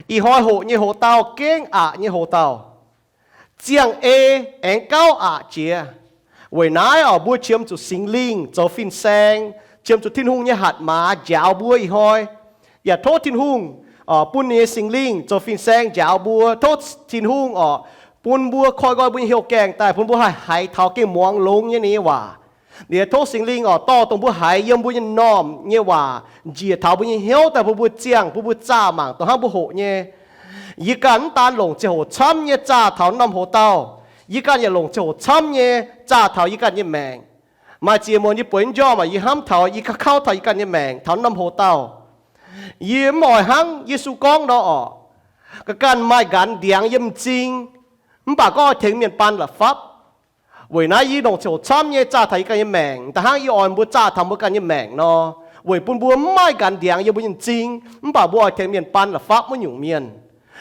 Ih hnoi hoqc nyei hoc-dauh gengh aqc nyei hoc-dauh. Ziangh ei aengx gauh aqc jiex. Weic naaiv oc, mbuo qiemx zuqc Singx Lingh zoux fin-saeng, qiemx zuqc Tin-Hungh nyei hatc maaz njaaux mbuo ih hnoi. Yaac tov Tin-Hungh bun ninh nyei Singx Lingh zoux fin-saeng njaaux mbuo. Tov Tin-Hungh oc, bun mbuo koi nqoi mbuo nyei hnyouv gaengh daaih, bun mbuo haih haiz taux gengh muangx longx nyei ninh nyei waac. Liuz tov Singx Lingh oc, dorh dongh mbuo haiz yiem mbuo nyei m'normh nyei waac njiec taux mbuo nyei hnyouv daaih, bun mbuo ziangh, bun mbuo zaah mangc dongh hnangv mbuo hoqc nyei. Yie ganh mv daan longc ziangh hoc camv nyei zaah taux norm hoc-dauh, yie ganh yaac longc ziangh hoc camv nyei zaah taux yie ganh nyei maengc. Maaih ziex muonz yie bueix njormh aac, yie hnamv taux yie gauh kauv taux yie ganh nyei maengc taux norm hoc-dauh. Yie mv oix hnangv Yesu gorngv nor oc, ga'ganh maaih nqanx ndiangx yiem m'zing, mv baac gorngv oix tengx mienh baan la'fapv. Weic naaiv yie longc ziangh hoc camv nyei zaah taux yie ganh nyei maengc, da'hnangv yie oix mbuo zaah taux mbuo ganh nyei maengc nor, weic bun mbuo mv maaih nqanx ndiangx yiem mbuo nyei m'zing, mv baac mbuo oix tengx mienh baan la'fapv wuov nyungc mienh.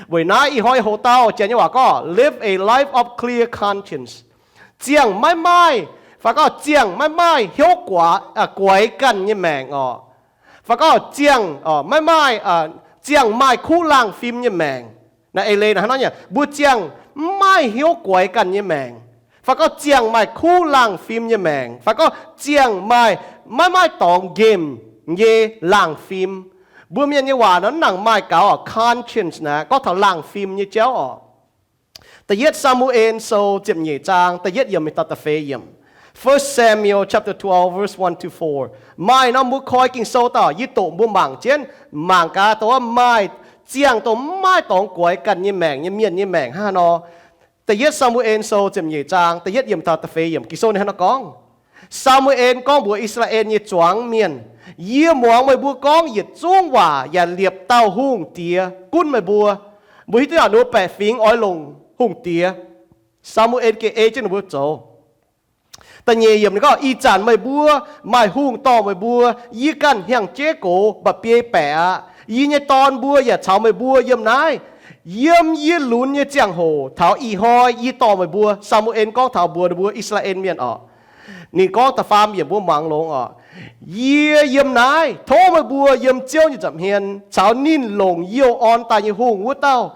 Weic naaiv ih hnoi hoc-dauh Janx nyei waac gorngv live a life of clear conscience. Ziangh maiv maaih, fai gorngv ziangh maiv maaih hnyouv guaix ganh nyei maengc oc. Fai gorngv ziangh maiv maaih, ziangh maaih kuv laangh fim nyei maengc. Naaiv eix leiz hnangv naaiv, mbuo ziangh maiv maaih hnyouv guaix ganh nyei maengc, fai gorngv ziangh maaih kuv laangh fim nyei maengc, fai gorngv ziangh maaih, maiv maaih dorngx nqemh nyei laangh fim. Mbuo mienh nyei waac nor mv nangc maaih gaux oc, conscience naaiv gorngv taux laangh fim nyei jauv oc. Da'yietv Saa^mu^en Sou ziepc nyeic zaang da'yietv yiemc mingh taux da'feix yiemc. First Samuel chapter twelve, verse one to four. Maaih nor mbuo koi Ging-Sou daaih, yie doqc mbuo mangc jienv, mangc gaax dongh wuov maaih ziangh dongh mv maaih dorngx guaix ganh nyei maengc nyei mienh nyei maengc hnangv haaix nor. Da'yietv Saa^mu^en Sou ziepc nyeic zaang da'yietv yiemc taux da'feix yiemc. Ging-Sou ninh hnangv naaiv gorngv, Saa^mu^en gorngv mbuox I^saa^laa^en nyei zuangx mienh, Yie muangx meih mbuo gorngv yietc zungv waac yaac liepc dauh hungh diex gunv meih mbuo. Mbuo hiuv duqv ninh mbuo baeqc fingx oix longc hungh diex. Saa^mu^en gengh ei jienv ninh mbuo zoux. Da'nyeic yiemc ninh gorngv, Ih zanc meih mbuo maaih hungh dorh meih mbuo, yie ganh hnyangx-jeiv gox mba'biei baeqc aqv. Yie nyei dorn mbuo yaac caux meih mbuo yiem naaiv. Yiem yie lunx nyei ziangh hoc taux ih hnoi yie dorh meih mbuo. Saa^mu^en gorngv taux mbuox ninh mbuo I^saa^laa^en Mienh oc. Ninh gorngv da'faam yiemc mbuo muangx longx oc. Yie yiem naaiv, tov meih mbuo yiem Ziouv nyei nza'hmien caux ninh longc youh orn daaih nyei hungh wuov dauh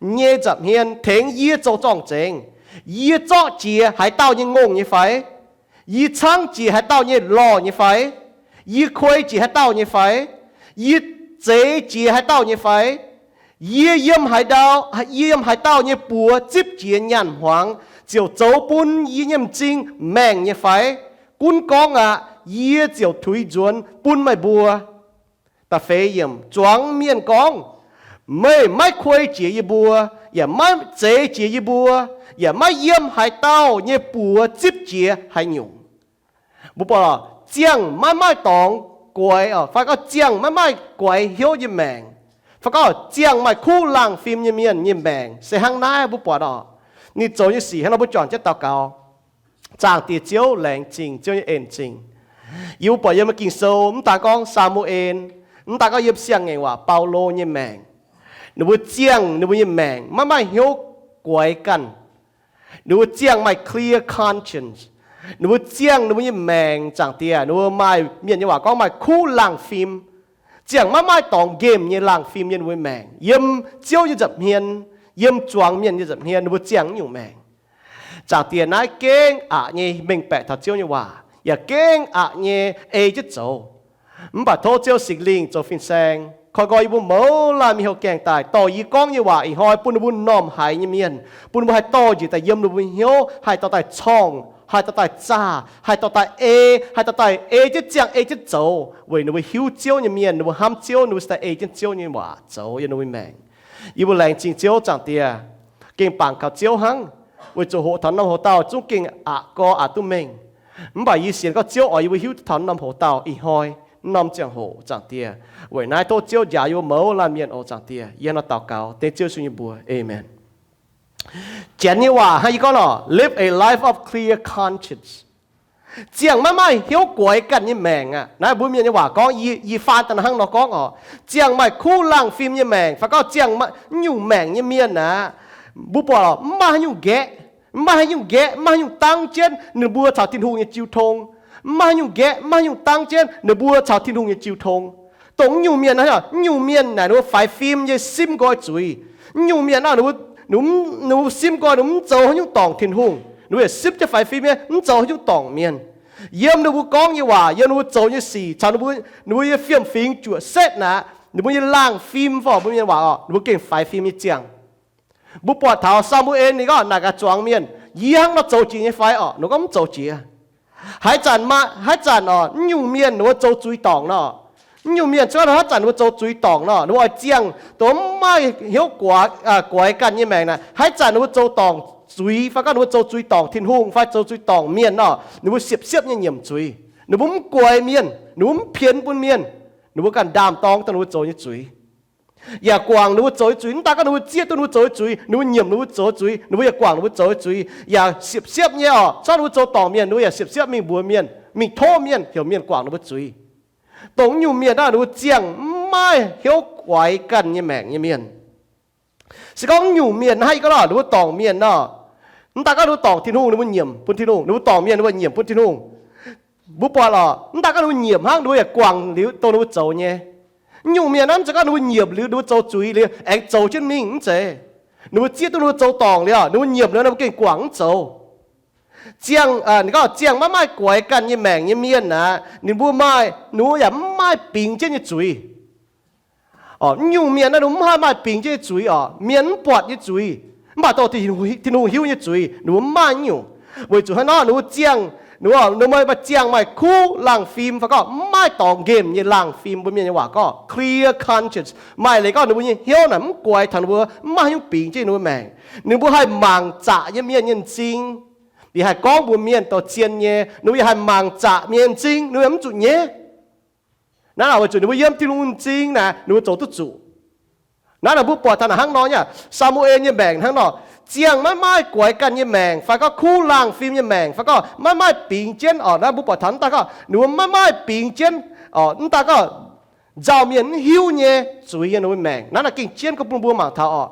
nyei nza'hmien tengx yie zoux zorng-zengx. Yie zorqv jiex haaix dauh nyei ngongh nyei fai? Yie caangv jiex haaix dauh nyei lorh nyei fai? Yie kuei jiex haaix dauh nyei fai? Yie zeix jiex haaix dauh nyei fai? Yie yiem haaix ndau, yie yiem haaix dauh nyei buoz zipv jiex nyaanh hmuangx, ziouc zoux bun yie nyei m'zing maengh nyei fai? Gunv gorngv aqv. Yie ziouc tuix nzuonx bun meih mbuo. Da'feix yiemc, zuangx mienh gorngv, Meih maiv kuei jiex yie mbuo, yaac maiv zeix jiex yie mbuo, yaac maiv yiem haaix dauh nyei buoz zipv jiex haaix nyungc. Mbuo buatc ziangh maiv maaih dorngx guaix, fai gorngv ziangh maiv maaih guaix hnyouv nyei maengc, fai gorngv ziangh maaih kuv laangh fim nyei mienh nyei maengc se hnangv naaiv. Mbuo buatc oc, ninh zoux nyei sic hnangv nor. Mbuo juangc jienv daux gaux. Zaangc Diex Ziouv, laengz zingh Ziouv nyei en-zingh. Yie mbuo buatc yiem Ging-Sou, mv daan gorngv Saa^mu^en, mv daan gorngv yiem Siang-Ngaengc Waac Baulo nyei maengc, ninh mbuo ziangh ninh mbuo nyei maengc maiv maaih hnyouv guaix ganh. Ninh mbuo ziangh maaih clear conscience. Ninh mbuo ziangh ninh mbuo nyei maengc, Zaangc Diex, ninh mbuo maaih, mienh nyei waac gorngv maaih kuv laangh fim. Ziangh maiv maaih dorngx nqemh nyei laangh fim yiem ninh mbuo maengc, yiem Ziouv nyei nza'hmien, yiem zuangx mienh nyei nza'hmien ninh mbuo ziangh nyungc maengc. Zaangc Diex, naaiv gengh aqc nyei mengh baeqc taux Ziouv nyei waac, yaac gengh aqc nyei ei jienv zoux. Mv baac tov Ziouv Singx Lingh zoux fin-saeng koi nqoi yie mbuo mouz laanh mingh houh gaengh daaih, dorh yie gorngv nyei waac ih hnoi bun ninh mbuo m'normh haiz nyei mienh, bun ninh mbuo haih dorh njiec daaih yiem ninh mbuo hnyouv, haih dorh daaih corngh, haih dorh daaih zaah, haih dorh daaih ei, haih dorh daaih ei jienv ziangh ei jienv zoux, weic ninh mbuo hiuv Ziouv nyei mienh, ninh mbuo hnamv Ziouv, ninh mbuo cingx daaih ei jienv Ziouv nyei waac zoux yiem ninh mbuo maengc. Yie mbuo laengz zingh Ziouv, Zaangc Diex, gengh bangc kaux Ziouv hnangv, weic zuqc hoqc taux norm hoc dauh zungv gengh aqc gorx aqc duqv mengh. Mv baac yie sienx gorngv Ziouv oix yie mbuo hiuv duqv taux norm hoc dauh ih hnoi, norm ziangh hoc, Zaangc Diex. Weic naaiv tov Ziouv njaaux yie mbuo mouz laanh mienh oc, Zaangc Diex. Yie hnangv nor daux gaux dengv Ziouv Yesu nyei mbuox, Aamen. Janx nyei waac hnangv yie gorngv nor, live a life of clear conscience. Ziangh maiv maaih hnyouv guaix ganh nyei maengc aqv. Naaiv mbuo mienh nyei waac gorngv, yie, yie faan daaih hnangv nor gorngv oc. Ziangh maaih kuv laangh fim nyei maengc, fai gorngv ziangh maiv nyungc maengc nyei mienh aqv. Mbuo buatc mv maaih haaix nyungc nqaeqv, mv maaih haaix nyungc nqaeqv, mv maaih haaix nyungc dangv jienv ninh mbuo caux Tin-Hungh nyei jiu tong. Mv maaih haaix nyungc nqaeqv, mv maaih haaix nyungc dangv jienv ninh mbuo caux Tin-Hungh nyei jiu tong. Dongh nyungc mienh naaiv, nyungc mienh naaic ninh mbuo faix fim nyei simv nqoi zuiz. Nyungc mienh naaiv, ninh mbuo simv nqoi, ninh mbuo mv zoux haaix nyungc dorngc Tin-Hungh. Ninh mbuo yaac simv jienv faix fim nyei, mv zoux haaix nyungc dorngc mienh. Yiem ninh mbuo gorngv nyei waac, yiem ninh mbuo zoux nyei sic, caux ninh mbuo nyei fiem-fingx juoqc setv naaic, ninh mbuo nyei laangh fim fai mbuo mienh waac oc, ninh mbuo gengh faix fim nyei ziangh. Mbuo buatc taux Saa^mu^en ninh gorngv naaic gaax zuangx mienh, Yie hnangv nor zoux jiex nyei fai? Orqc, ninh gorngv mv zoux jiex. Haaix zanc, haaix zanc oc, mv nyungc mienh ninh mbuo zoux zuiz dorngc nor, mv nyungc mienh cuotv haaix zanc ninh mbuo zoux zuiz dorngc nor, ninh mbuo oix ziangh dongh mv maaih hnyouv guaix ganh nyei maengc naaic, haaix zanc ninh mbuo zoux dorngc zuiz fai gorngv ninh mbuo zoux zuiz dorngc Tin-Hungh fai zoux zuiz dorngc mienh nor, ninh mbuo siepv-siepv nyei nyiemc zuiz. Ninh mbuo mv guaix mienh, ninh mbuo mv pienx bun mienh, ninh mbuo ganh ndaam-dorng dongh ninh mbuo zoux nyei zuiz, yaac guangc ninh mbuo zoux nyei zuiz. Mv daaih gorngv ninh mbuo zieqv duqv ninh mbuo zoux nyei zuiz, ninh mbuo nyiemc ninh mbuo zoux nyei zuiz, ninh mbuo yaac guangc ninh mbuo zoux nyei zuiz, yaac siepv-siepv nyei oc. Cuotv ninh mbuo zoux dorngc mienh, ninh mbuo yaac siepv-siepv mingh mbuox mienh, mingh tov mienh, heuc mienh guangc ninh mbuo zuiz. Dongh nyungc mienh naaiv ninh mbuo ziangh mv maaih hnyouv guaix ganh nyei maengc nyei mienh. Se gorngv nyungc mienh naaiv, ih gorngv nor, ninh mbuo dorngc mienh nor, mv daaih gorngv ninh mbuo dorngc Tin-Hungh, ninh mbuo nyiemc bun Tin-Hungh, ninh mbuo dorngc mienh, ninh mbuo nyiemc bun Tin-Hungh. Mbuo buatc lorqc, mv daaih gorngv ninh mbuo nyiemc hnangv, ninh mbuo yaac guangc liuz dongh ninh mbuo zoux nyei. Nyungc mienh naaiv mv zeiz gorngv ninh mbuo nyiemc liuz ninh mbuo zoux zuiz liuz aengx zoux jienv mingh, mv zeiz. Ninh mbuo zieqv duqv ninh mbuo zoux dorngc liuz, ninh mbuo nyiemc liuz ninh mbuo gengh guangc mv zoux. Ziangh, ninh gorngv ziangh maiv maaih guaix ganh nyei maengc nyei mienh aqv, ninh mbuo maaih, ninh mbuo yaac mv maaih bingx jienv nyei zuiz. Mv nyungc mienh naaiv ninh mbuo mv haih maaih bingx jienv nyei zuiz oc, mienh mv buatc nyei zuiz, mv baac dongh Tin-Hungh hiuv nyei zuiz ninh mbuo mv maaih nyungc. Weic zuqc hnangv nor ninh mbuo ziangh, ninh mbuo maaih ziangh maaih kuv laangh fim fai gorngv mv maaih dorngx nqemh nyei laangh fim, mbuo mienh nyei waac gorngv clear conscience. Maaih leiz gorngv ninh mbuo nyei hnyouv naaic mv guaix taux ninh mbuo, mv maaih haaix nyungc bingx jienv ninh mbuo maengc. Ninh mbuo haih mangc zaqc nyei mienh nyei m'zing, yaac haih gorngv mbuox mienh dorh zien nyei. Ninh mbuo yaac haih mangc zaqc mienh nyei m'zing, ninh mbuo mv zuqc nyaiv. Naaiv naaic weic zuqc ninh mbuo yiem Tin-Hungh m'zing naaic ninh mbuo zoux duqv zuqc. Naaiv naaic mbuo buatc taux naaic hnangv nor nyei, Saa^mu^en nyei maengc hnangv nor, ziangh maiv maaih guaix ganh nyei maengc fai gorngv kuv laangh fim nyei maengc fai gorngv maiv maaih bingx jienv oc. Naaiv mbuo buatc taux mv daaih gorngv ninh mbuo maiv maaih bingx jienv oc, mv daaih gorngv nzauh mienh mv hiuv nyei zuiz yiem ninh mbuo maengc. Naaiv naaic gengh jienv gorngv bun mbuo mangc taux oc.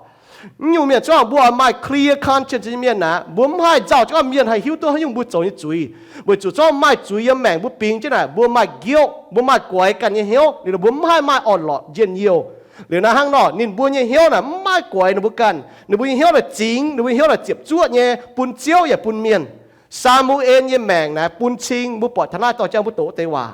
Mv nyungc mienh cuotv mbuo oix maaih clear conscience nyei mienh naaic, mbuo mv haih nzauh jienv gorngv mienh haih hiuv duqv haaix nyungc mbuo zoux nyei zuiz. Weic zuqc cuotv maaih zuiz yiem maengc mbuo bingx jienv naaic, mbuo maaih guilt, mbuo maaih guaix ganh nyei hnyouv liuz, mbuo mv haih maaih orn-lorqc njien-youh. Liuz naaiv hnangv nor ninh mbuo nyei hnyouv naaic mv maaih guaix ninh mbuo ganh. Ninh mbuo nyei hnyouv naaic zingx, ninh mbuo nyei hnyouv naaic ziepc zuoqv nyei bun Ziouv yaac bun mienh. Saa^mu^en nyei maengc naaic bun cing mbuo buatc taux naaiv dorh jangx mbuo doqc deix waac.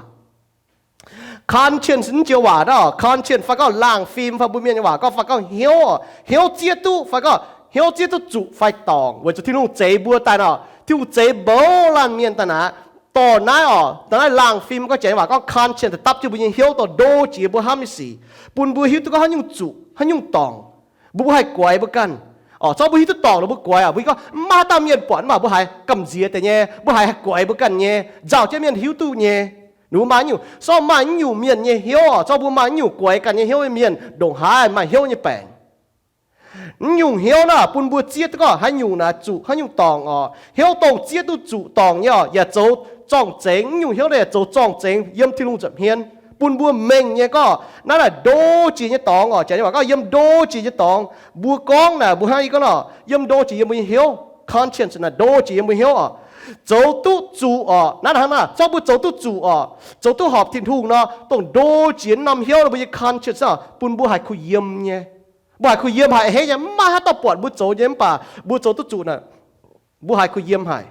Conscience mv joux waac naaiv, conscience fai gorngv laangh fim fai mbuo mienh nyei waac gorngv fai gorngv hnyouv, hnyouv zieqv duqv fai gorngv hnyouv zieqv duqv zuqc fai dorngc. Weic zuqc Tin-Hungh zeix mbuo daaih nor, Tin-Hungh zeix mbuo laanh mienh daaih naaic, dorh naaiv oc, dorh naaiv laangh fim gorngv jangx nyei waac gorngv conscience dapv jienv mbuo nyei hnyouv dorh ndo jiex mbuo hnamv nyei sic, bun mbuo hiuv duqv gorngv haaix nyungc zuqc, haaix nyungc dorngc, mbuo, mbuo haih guaix mbuo ganh. Oc, zorqv mbuo hiuv duqv dorngc liuz mbuo guaix oc, mbuo gorngv mv maaih haaix dauh mienh buatc, mv baac mbuo haiz gamh nziex deix nyei, mbuo haiz haih guaix mbuo ganh nyei, nzauh jienv mienh hiuv duqv nyei. Ninh mbuo maaih nyungc, zorqv maaih nyungc mienh nyei hnyouv oc, zorqv mbuo maaih nyungc guaix ganh nyei hnyouv nyei mienh ndongc haaix maaih hnyouv nyei baengc. Mv nyungc hnyouv naaiv bun mbuo zieqv duqv gorngv haaix nyungc naaic zuqc haaix nyungc dorngc oc. Hnyouv dongh zieqv duqv zuqc dorngc nyei oc, yaac zoux zorng-zengx. Mv nyungc hnyouv naaiv yaac zoux zorng-zengx yiem Tin-Hungh nza'hmien, bun mbuo mengh nyei gorngv naaiv naaic ndo jiex nyei dorngx oc. Jangx nyei waac gorngv yiem ndo jiex nyei dorngx. Mbuo gorngv naaic mbuo hnangv yie gorngv nor, yiem ndo jiex yiem mbuo nyei hnyouv. Conscience naaic ndo jiex yiem mbuo hnyouv oc. Zoux duqv zuqc oc. Naaiv hnangv naaic zorqv mbuo zoux duqv zuqc oc, zoux duqv horpc Tin-Hungh nor, dongh ndo jiex norm hnyouv nor mbuo nyei conscience oc, bun mbuo haiz kuh yiem nyei. Mbuo haiz kuh yiem haiz a'hneiv nyei, mv maaih haaix dauh buatc mbuo zoux nyei, mv baac mbuo zoux duqv zuqc naaic, mbuo haiz kuh yiem haic.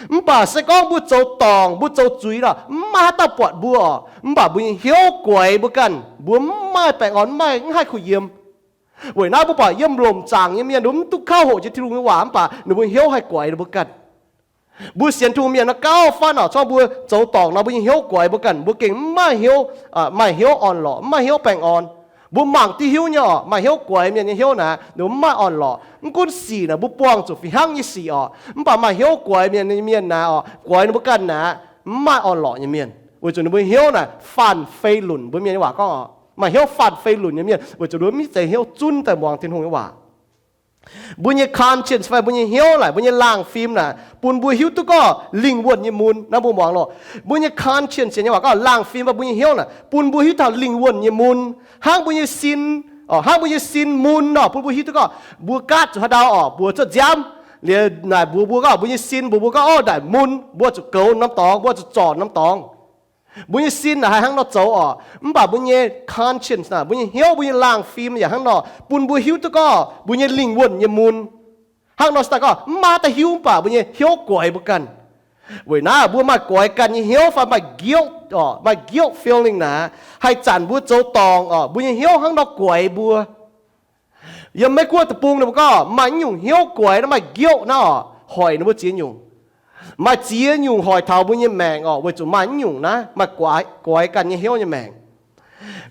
Mv baac se gorngv mbuo zoux dorngc, mbuo zoux zuiz nor, mv maaih haaix dauh buatc mbuo oc, mv baac mbuo nyei hnyouv guaix mbuo ganh, mbuo mv maaih baengh orn, mv maaih, mv haih kuh yiem. Weic naaiv mbuo buatc yiem lomc zaangc nyei mienh, ninh mbuo mv duqv kauv hoqc jiex Tin-Hungh nyei waac, mv baac ninh mbuo hnyouv haih guaix ninh mbuo ganh. Mbuo sienx Tin-Hungh mienh nor gauh faan oc, zorqv mbuo zoux dorngc nor mbuo nyei hnyouv guaix mbuo ganh, mbuo gengh mv maaih hnyouv, maaih hnyouv orn-lorqc, mv maaih hnyouv baengh orn. Mbuo mangc diuh hiuv nyei oc, maaih hnyouv guaix mienh nyei hnyouv naaic, ninh mbuo mv maaih orn-lorqc. Mv gunv sic naaic mbuo buangh zuqc fih hnangv nyei sic oc, mv baac maaih hnyouv guaix mienh nyei mienh naaic oc, guaix ninh mbuo ganh naaic, mv maaih orn-lorqc nyei mienh. Weic zuqc ninh mbuo hnyouv naaic faanh fei lunc, mbuo mienh nyei waac gorngv oc, maaih hnyouv faanh fei lunc nyei mienh, weic zuqc ninh mbuo mv zeiz hnyouv zunv daaih muangx Tin-Hungh nyei waac. Mbuo nyei conscience fai mbuo nyei hnyouv naaic, mbuo nyei laangh fim naaic, bun mbuo hiuv duqv gorngv lingh wuonh nyei mun. Naaiv mbuo muangx loh, mbuo nyei conscience nyei waac gorngv laangh fim fai mbuo nyei hnyouv naaic, bun mbuo hiuv taux lingh wuonh nyei mun. Hnangv mbuo nyei sin, hnangv mbuo nyei sin mun nor, bun mbuo hiuv duqv gorngv mbuo gaatv zuqc haaix ndau oc, mbuox cuotv nziaamv liuz naaic mbuox mbuo gorngv mbuo nyei sin, mbuox mbuo gorngv, orv, naaic mun, mbuo zuqc goux norm dorngx, mbuo zuqc zorc norm dorngx. Mbuo nyei sin naaic haih hnangv nor zoux orqc, mv baac mbuo nyei conscience naaic, mbuo nyei hnyouv, mbuo nyei laangh fim yaac hnangv nor bun mbuo hiuv duqv gorngv mbuo nyei lingh wuonh nyei mun hnangv nor se daaih gorngv mv maaih daaih hiuv, mv baac mbuo nyei hnyouv guaix mbuo ganh. Weic naaiv mbuo maaih guaix ganh nyei hnyouv fai maaih guilt orqc, maaih guilt feeling naaic, haih zanc mbuo zoux dorngc orqc, mbuo nyei hnyouv hnangv nor guaix mbuo. Yiem Meiv Guoqv deic-bung ninh mbuo gorngv maaih nyungc hnyouv guaix naaiv, maaih guilt naaiv orqc, hoic ninh mbuo ziex nyungc. Maaih ziex nyungc hoic taux mbuo nyei maengc orqc, weic zuqc maaih nyungc naaiv maaih guaix ganh nyei hnyouv nyei maengc.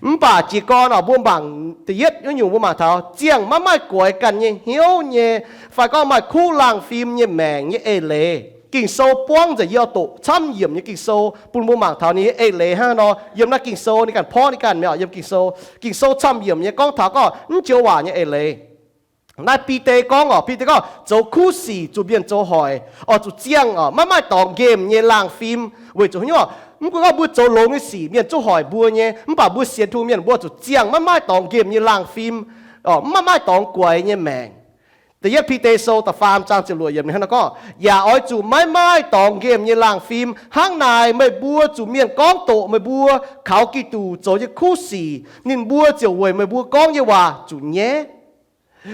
Mv baac jiez gorn orqc, mbuo mangc da'yietv nyungc, mbuo mangc taux ziangh maiv maaih guaix ganh nyei hnyouv nyei, fai gorngv maaih kuv laangh fim nyei maengc nyei eix leiz. Ging-Sou buangv nzengc yie oix doqc camv yiemc nyei Ging-Sou bun mbuo mangc taux ninh nyei eix leiz hnangv nor. Yiem naaiv Ging-Sou ninh ganh porv ninh ganh mi'aqv. Yiem Ging-Sou, Ging-Sou camv yiemc nyei gorngv taux gorngv mv joux waac nyei eix leiz. Naaiv Bide gorngv orqc, Bide gorngv zoux kuv sic zuqc mienh zoux hoic, oix zuqc ziangh orqc, maiv maaih dorngx nqemh nyei laangh fim. Weic zuqc hnyouv, mv gunv gorngv mbuo zoux longx nyei sic mienh zungv hoic mbuo nyei, mv baac mbuo sienx Tin-Hungh mienh mbuo zuqc ziangh maiv maaih dorngx nqemh nyei laangh fim, maiv maaih dorngx guaix nyei maengc. Da'yietv Bide Sou da'faam zaang ziepc luoqc yiemc ninh hnangv nor gorngv, yaac oix zuqc maiv maaih dorngx nqemh nyei laangh fim. Hnangv naaic meih mbuo zuqc mienh gorngv doqc meih mbuo kaux Giduc zoux nyei kuv sic, ninh mbuo ziouc weic meih mbuo gorngv nyei waac zuqc nyaiv.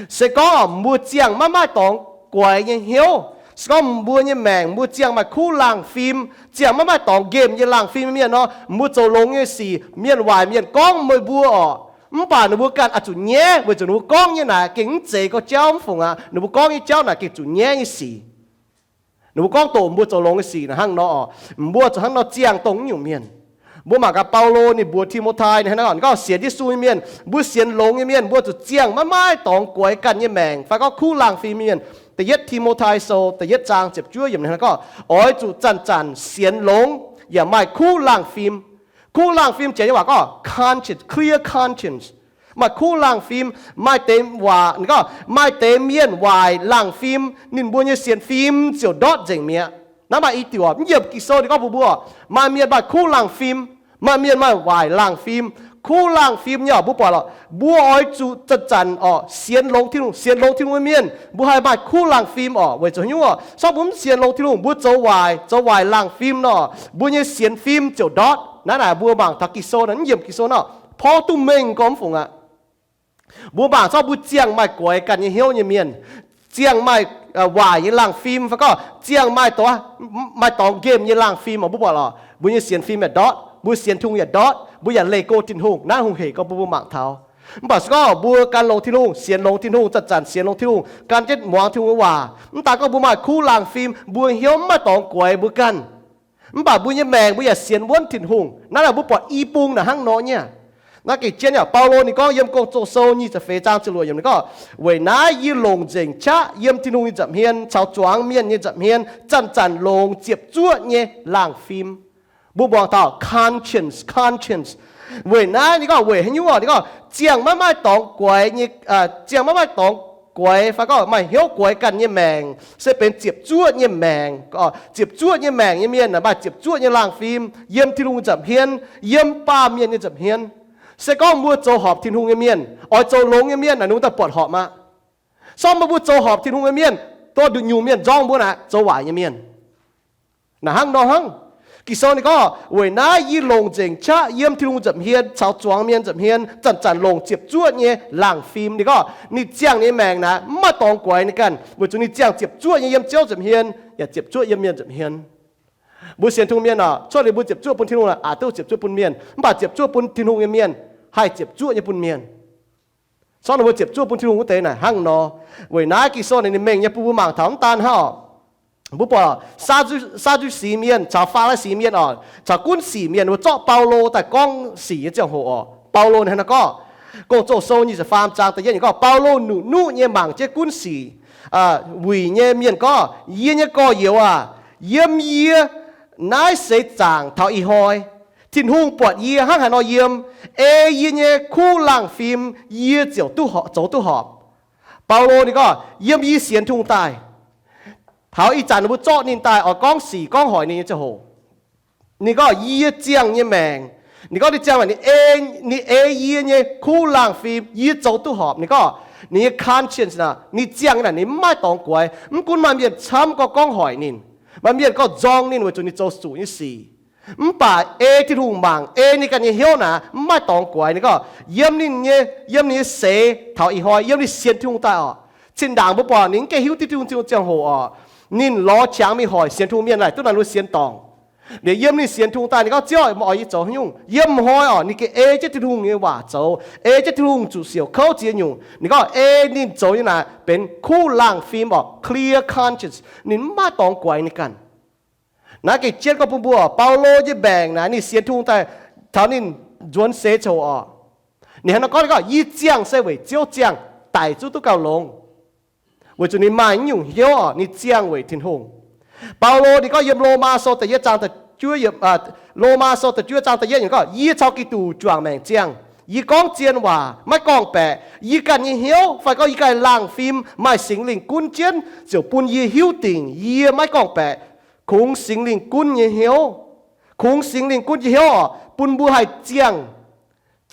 Se gorngv mbuo ziangh maiv maaih dorngx guaix nyei hnyouv, se gorngv mbuo nyei maengc mbuo ziangh maaih kuv laangh fim, ziangh maiv maaih dorngx nqemh nyei laangh fim nyei mienh nor, mbuo zoux longx nyei sic, mienh waaic mienh gorngv meih mbuo orqc, mv baac ninh mbuo ganh oix zuqc nyaiv, weic zuqc ninh mbuo gorngv nyei naaic gengh mv zeiz gauh jauv, mv fungc aqv. Ninh mbuo gorngv nyei jauv naaic gengh zuqc nyaiv nyei sic. Ninh mbuo gorngv doqc mbuo zoux longx nyei sic naaic hnangv nor orqc, mbuo zuqc hnangv nor ziangh dongh nyungc mienh. Mbuo mangc gaax Baulo ninh mbuox Ti^mo^tai ninh hnangv nor, ninh gorngv sienx Yesu nyei mienh, mbuo sienx longx nyei mienh, mbuo zuqc ziangh maiv maaih dorngx guaix ganh nyei maengc fai gorngv kuv laangh fim nyei mienh. Da'yietv Ti^mo^tai Sou da'yietv zaang ziepc juov yiemc ninh gorngv, oix zuqc zanc-zanc sienx longx yaac maaih kuv laangh fim. Kuv laangh fim jiex nyei waac gorngv conscience, clear conscience. Maaih kuv laangh fim, maaih deix waac ninh gorngv maaih deix mienh waaic laangh fim, ninh mbuo nyei sienx fim ziouc ndortv nzengc mi'aqv. Naaiv maaih i diuc mv yiemc Ging-Sou ninh gorngv mbuox mbuo, maaih mienh maaih kuv laangh fim, maaih mienh maaih waaic laangh fim. Kuv laangh fim nyei orqc, mbuo buatc lorqc, mbuo oix zuqc zanc-zanc orqc sienx longx Tin-Hungh. Sienx longx Tin-Hungh nyei mienh mbuo haih maaih kuv laangh fim orqc. Weic zuqc hnyouv orqc, se gorngv mbuo mv sienx longx Tin-Hungh, mbuo zoux waaic, zoux waaic laangh fim nor, mbuo nyei sienx fim ziouc ndortv. Naaiv naaic mbuo mangc taux Ging-Sou naaic, mv yiemc Ging-Sou nor, porv duqv mengh gorngv mv fungc aqv. Mbuo mangc se gorngv mbuo ziangh maaih guaix ganh nyei hnyouv nyei mienh, ziangh maaih waaic nyei laangh fim fai gorngv ziangh maaih dorngx, maaih dorngx nqemh nyei laangh fim orqc, mbuo buatc lorqc, mbuo nyei sienx fim yaac ndortv, mbuo sienx Tin-Hungh yaac ndortv, mbuo yaac leih go Tin-Hungh. Naaiv hungh heic gorngv mbuo mangc taux. Mv baac se gorngv mbuo gan longx Tin-Hungh, sienx longx Tin-Hungh, zanc-zanc sienx longx Tin-Hungh, gan jienv muangx Tin-Hungh nyei waac, mv daan gorngv mbuo maaih kuv laangh fim, mbuo hnyouv mv maaih dorngx guaix mbuo ganh, mv baac mbuo nyei maengc mbuo yaac sienx wuonv Tin-Hungh. Naaiv naaic mbuo buatc i bung naaic hnangv nor nyei. Naaiv gengh jienv yaac Baulo ninh gorngv yiem Gong-Zoh Sou nyic ziepc feix zaang ziepc luoqc yiemc ninh gorngv, weic naaiv yie longc nzengc qaqv yiem Tin-Hungh nyei nza'hmien caux zuangx mienh nyei nza'hmien zanc-zanc longc ziepc zuoqv nyei laangh fim. Mbuo muangx taux conscience, conscience. Weic naaiv ninh gorngv weic haaix nyungc orqc, ninh gorngv ziangh maiv maaih dorngx guaix nyei, ziangh maiv maaih dorngx guaix fai gorngv maaih hnyouv guaix ganh nyei maengc se benx ziepc zuoqv nyei maengc. Ziepc zuoqv nyei maengc nyei mienh naaic maaih ziepc zuoqv nyei laangh fim yiem Tin-Hungh nza'hmien, yiem baamh mienh nyei nza'hmien. Se gorngv mbuo zoux horpc Tin-Hungh nyei mienh, oix zoux longx nyei mienh naaic, ninh mbuo daaih buatc horpc aqv. Se gorngv mbuo zoux horpc Tin-Hungh nyei mienh, dorh nduqc nyungc mienh nzorng mbuo naaic zoux waaic nyei mienh. Naaic hnangv nor hnangv. Ging-Sou ninh gorngv, weic naaiv yie longc nzengc qaqv yiem Tin-Hungh nza'hmien caux zuangx mienh nza'hmien zanc-zanc longc ziepc zuoqv nyei laangh fim. Ninh gorngv ninh ziangh nyei maengc naaic mv maaih dorngx guaix ninh ganh, weic zuqc ninh ziangh ziepc zuoqv nyei yiem Ziouv nza'hmien yaac ziepc zuoqv yiem mienh nza'hmien. Mbuo sienx Tin-Hungh mienh orqc, cuotv liuz mbuo ziepc zuoqv bun Tin-Hungh aqc, duqv ziepc zuoqv bun mienh, mv baac ziepc zuoqv bun Tin-Hungh nyei mienh haih ziepc zuoqv nyei bun mienh. Se gorngv mbuo ziepc zuoqv bun Tin-Hungh wuov deix naaic hnangv nor. Weic naaiv Ging-Sou naaic ninh mengh nyei bun mbuo mangc taux mv daan hnangv orqc. Mbuo buatc Saa^ndu^si mienh caux Faa^li^si mienh orqc, caux gunv sic mienh, mbuo zorqv Baulo daaih gorngv sic nyei ziangh hoc orqc, Baulo ninh hnangv naaiv gorngv, Gong-Zoh Sou nyic ziepc faam zaang da'yietv ninh gorngv, Baulo nuqv-nuqv nyei mangc jienv gunv sic wuic nyei mienh gorngv, yie nyei gorx-youz aac, yiem yie naaiv seix zaangc taux ih hnoi Tin-Hungh buatc yie hnangv haaix nor yiem, ei yie nyei kuv laangh fim yie ziouc duqv, zoux duqv horpc. Baulo ninh gorngv yiem yie sienx Tin-Hungh daaih, taux ih zanc mbuo zorqv ninh daaih oix gorngv sic gorngv hoic ninh nyei ziangh hoc, ninh gorngv yie ziangh nyei maengc, ninh gorngv ninh ziangh maengc, ninh ei, ninh ei yie nyei kuv laangh fim yie zoux duqv horpc. Ninh gorngv ninh nyei conscience naaic, ninh ziangh nyei naaic ninh mv maaih dorngx guaix. Mv gunv maaih mienh camv gorngv, gorngv hoic ninh, maaih mienh gorngv nzorng ninh weic zuqc ninh zoux zuqc nyei sic, Mv baac ei Tin-Hungh mangc, ei ninh ganh nyei hnyouv naaic, mv maaih dorngx guaix. Ninh gorngv yiem ninh nyei, yiem ninh nyei seix taux ih hnoi, yiem ninh sienx Tin-Hungh daaih orqc, zinh ndaangc mbuo buatc ninh mv gaengh hiuv duqv Tin-Hungh, Tin-Hungh ziangh hoc orqc, ninh lorz qangx mingh hoic sienx Tin-Hungh mienh naaic duqv naaic lui sienx dorngc. Liuz yiem ninh sienx Tin-Hungh daaih ninh gorngv, Ziouv, meih oix yie zoux haaix nyungc? Yiem hnoi orqc, ninh gengh ei jienv Tin-Hungh nyei waac zoux, ei jienv Tin-Hungh zuqc siouc kouv ziex nyungc. Ninh gorngv ei ninh zoux nyei naaic benx kuv laangh fim orqc, clear conscience. Ninh mv maaih dorngx guaix ninh ganh. Naaiv gengh jienv gorngv bun mbuo, Baulo nyei maengc naaic ninh sienx Tin-Hungh daaih taux ninh nzuonx seix ziangh hoc orqc, ninh hnangv naaiv gorngv, ninh gorngv, yie ziangh se weic Ziouv ziangh, daic zuqc duqv gauh longx, weic zuqc ninh maaih naaiv nyungc hnyouv orqc, ninh ziangh weic Tin-Hungh. Baulo ninh gorngv yiem Lomaa Sou da'yietv zaang, Lomaa Sou da'juov zaang da'yietv yiemc gorngv, yie caux Giduc juangc maengc ziangh. Yie gorngv zien waac maiv gorngv-baeqc. Yie ganh nyei hnyouv fai gorngv yie ganh laangh fim maaih Singx Lingh gunv jienv ziouc bun yie hiuv dingc yie maiv gorngv-baeqc. Kungx Singx Lingh gunv nyei hnyouv, kungx Singx Lingh gunv nyei hnyouv orqc, bun mbuo haih ziangh,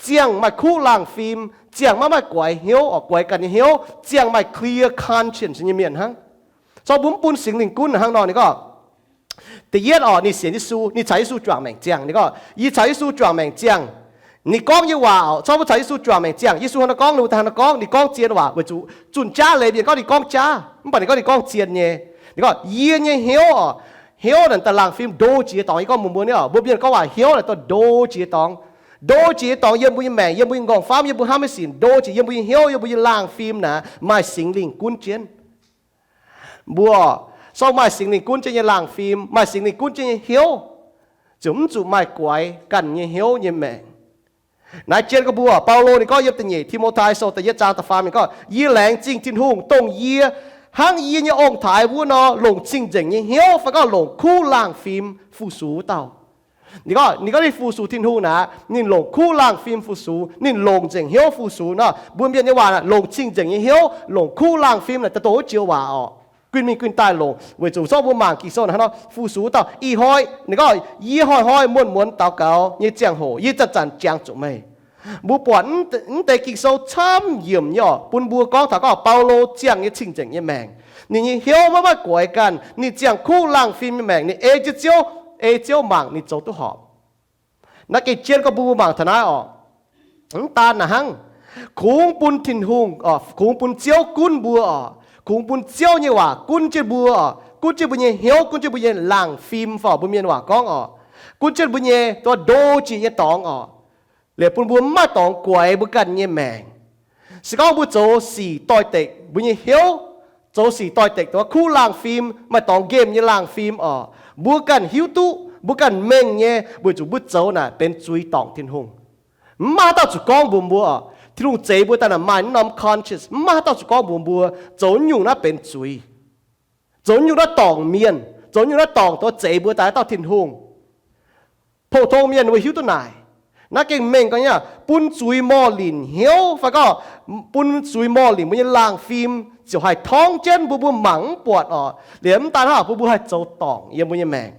ziangh maaih kuv laangh fim, ziangh maiv maaih guaix hnyouv orqc, guaix ganh nyei hnyouv, ziangh maaih clear conscience nyei mienh hnangv. Zorqv mbuo mv bun Singx Lingh gunv hnangv nor, ninh gorngv, da'yietv orqc, ninh sienx Yesu, ninh caux Yesu juangc maengc ziangh. Ninh gorngv, yie caux Yesu juangc maengc ziangh. Ninh gorngv nyei waac orqc, zorqv mbuo caux Yesu juangc maengc ziangh, Yesu hnangv naaiv gorngv, ninh mbuo hnangv naaiv gorngv, ninh gorngv zien waac, weic zuqc zunh jaav leiz mienh gorngv ninh gorngv jaav, mv baac ninh gorngv, ninh gorngv zien nyei. Ninh gorngv, yie nyei hnyouv orqc, hnyouv naaic daaih laangh fim ndo jiex dorngx. Yie gorngv mbuox mbuo nyei orqc, mbuo mienh gorngv waac hnyouv naaic daaih ndo jiex dorngx. Ndo jiex dorngx yiem mbuo nyei maengc, yiem mbuo nyei nqorngv-famv, yiem mbuo hnamv maiv sinc, ndo jiex yiem mbuo nyei hnyouv, yiem mbuo nyei laangh fim naaic maaih Singx Lingh gunv jienv. Mbuo, sorng maaih Singx Lingh gunv jienv nyei laangh fim, maaih Singx Lingh gunv jienv nyei hnyouv, ziouc mv zuqc maaih guaix ganh nyei hnyouv nyei maengc. Naaiv jienv gorngv mbuo, Baulo ninh gorngv yiem da'nyeic Ti^mo^tai Sou da'yietv zaang da'faam ninh gorngv, yie laengz zingh Tin-Hungh, dongh yie hnangv yie nyei ong-taaix wuov nor, longc cing-nzengc nyei hnyouv fai gorngv longc kuv laangh fim fu-sux wuov dauh. Ninh gorngv, ninh gorngv ninh fu-sux Tin-Hungh naaic, ninh longc kuv laangh fim fu-sux, ninh longc nzengc hnyouv fu-sux nor. Mbuo mienh nyei waac naaic, longc cing-nzengc nyei hnyouv, longc kuv laangh fim naaic, daaih dongh wuov joux waac orqc. Guinh mingh guinh daaih longc, weic zuqc zorqv mbuo mangc Ging-Sou naaic hnangv nor, fu-sux wuov dauh ih hnoi, ninh gorngv, yie hnoi-hnoi muonz-muonz daux gaux nyei ziangh hoc, yie zanc-zanc jangx zuqc meih. Mbuo buatc mv deix Ging-Sou camv yiemc nyei orqc, bun mbuo gorngv taux gorngv Baulo ziangh nyei cing-nzengc nyei maengc. Ninh nyei hnyouv maiv maaih guaix ganh, ninh ziangh kuv laangh fim nyei maengc, ninh ei jienv Ziouv, ei Ziouv mangc ninh zoux duqv horpc. Naaiv gengh jienv gorngv mbuo mangc taux naaiv orqc. Mv daan naaic hnangv, kungx bun Tin-Hungh, kungx bun Ziouv gunv mbuo orqc, kungx bun Ziouv nyei waac gunv jienv mbuo orqc, gunv jienv mbuo nyei hnyouv, gunv jienv mbuo nyei laangh fim fai mbuo mienh waac gorngv orqc, gunv jienv mbuo nyei ndo jiex nyei dorngx orqc, liuz bun mbuo mv maaih dorngx guaix mbuo ganh nyei maengc. Se gorngv mbuo zoux sic doix-dekc mbuo nyei hnyouv, zoux sic doix-dekc dongh kuv laangh fim, maaih dorngx nqemh nyei laangh fim orqc, mbuo ganh hiuv duqv, mbuo ganh mengh nyei, weic zuqc mbuo zoux naaic benx zuiz dorngc Tin-Hungh. Mv maaih haaix dauh zuqc gorngv mbuox mbuo orqc, Tin-Hungh zeix mbuo daaih naaic maaih norm conscience, mv maaih haaix dauh zuqc gorngv mbuox mbuo zoux nyungc naaiv benx zuiz, zoux nyungc naaiv dorngc mienh, zoux nyungc naaiv dorngc dongh zeix mbuo daaih dauh Tin-Hungh. Pou-tong mienh mbuo hiuv duqv naaic. Naaiv gengh mengh gorngv nyei, bun zuiz morh-linc hnyouv fai gorngv bun zuiz morh-linc mbuo nyei laangh fim ziouc haih torngv jienv mbuo, mbuo mangc mv buatc orqc. Liuz mv daan hnangv, bun mbuo haih zoux dorngc yiem mbuo nyei maengc.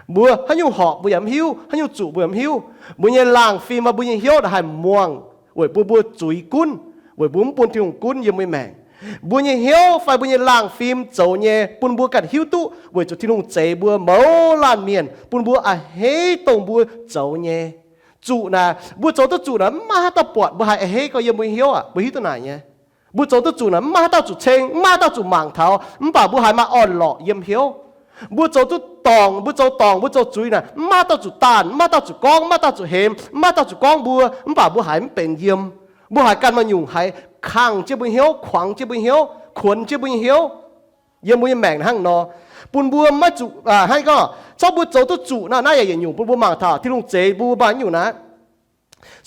Mbuo haaix nyungc horpc mbuo yaac mv hiuv, haaix nyungc zuqc mbuo yaac mv hiuv. Mbuo nyei laangh fim fai mbuo nyei hnyouv haih muangx weic bun mbuo zuiz gunv, weic mbuo mv bun Tin-Hungh gunv yiem mbuo nyei maengc. Mbuo nyei hnyouv fai mbuo nyei laangh fim zoux nyei bun mbuo ganh hiuv duqv weic zuqc Tin-Hungh zeix mbuo mouz laanh mienh, bun mbuo a'hneiv dongh mbuo zoux nyei. Zuqc naaic, mbuo zoux duqv zuqc naaic, mv maaih haaix dauh buatc mbuo haih a'hneiv gorx yiem mbuo nyei hnyouv aac. Mbuo hiuv duqv naaic nyei. Mbuo zoux duqv zuqc naaic, mv maaih haaix dauh zuqc ceng, mv maaih haaix dauh zuqc mangc taux, mv baac mbuo haiz maaih orn-lorqc yiem hnyouv. Mbuo zoux duqv dorngc, mbuo zoux dorngc, mbuo zoux zuiz naaic, mv maaih haaix dauh zuqc daanh, mv maaih haaix dauh zuqc gorngv, mv maaih haaix dauh zuqc hemx, mv maaih haaix dauh zuqc gorngv mbuo, mv baac mbuo haiz mv benx yiem. Mbuo haiz ganh maaih nyungc haiz kangh jienv mbuo hnyouv, kuangx jienv mbuo nyei hnyouv, kuonx jienv mbuo nyei hnyouv yiem mbuo nyei maengc hnangv nor, bun mbuo maiv zuqc, hnangv gorngv, corc mbuo zoux duqv zuqc naaic, naaiv yaac yietc nyungc bun mbuo mangc taux Tin-Hungh zeix mbuo maaih nyungc naaiv.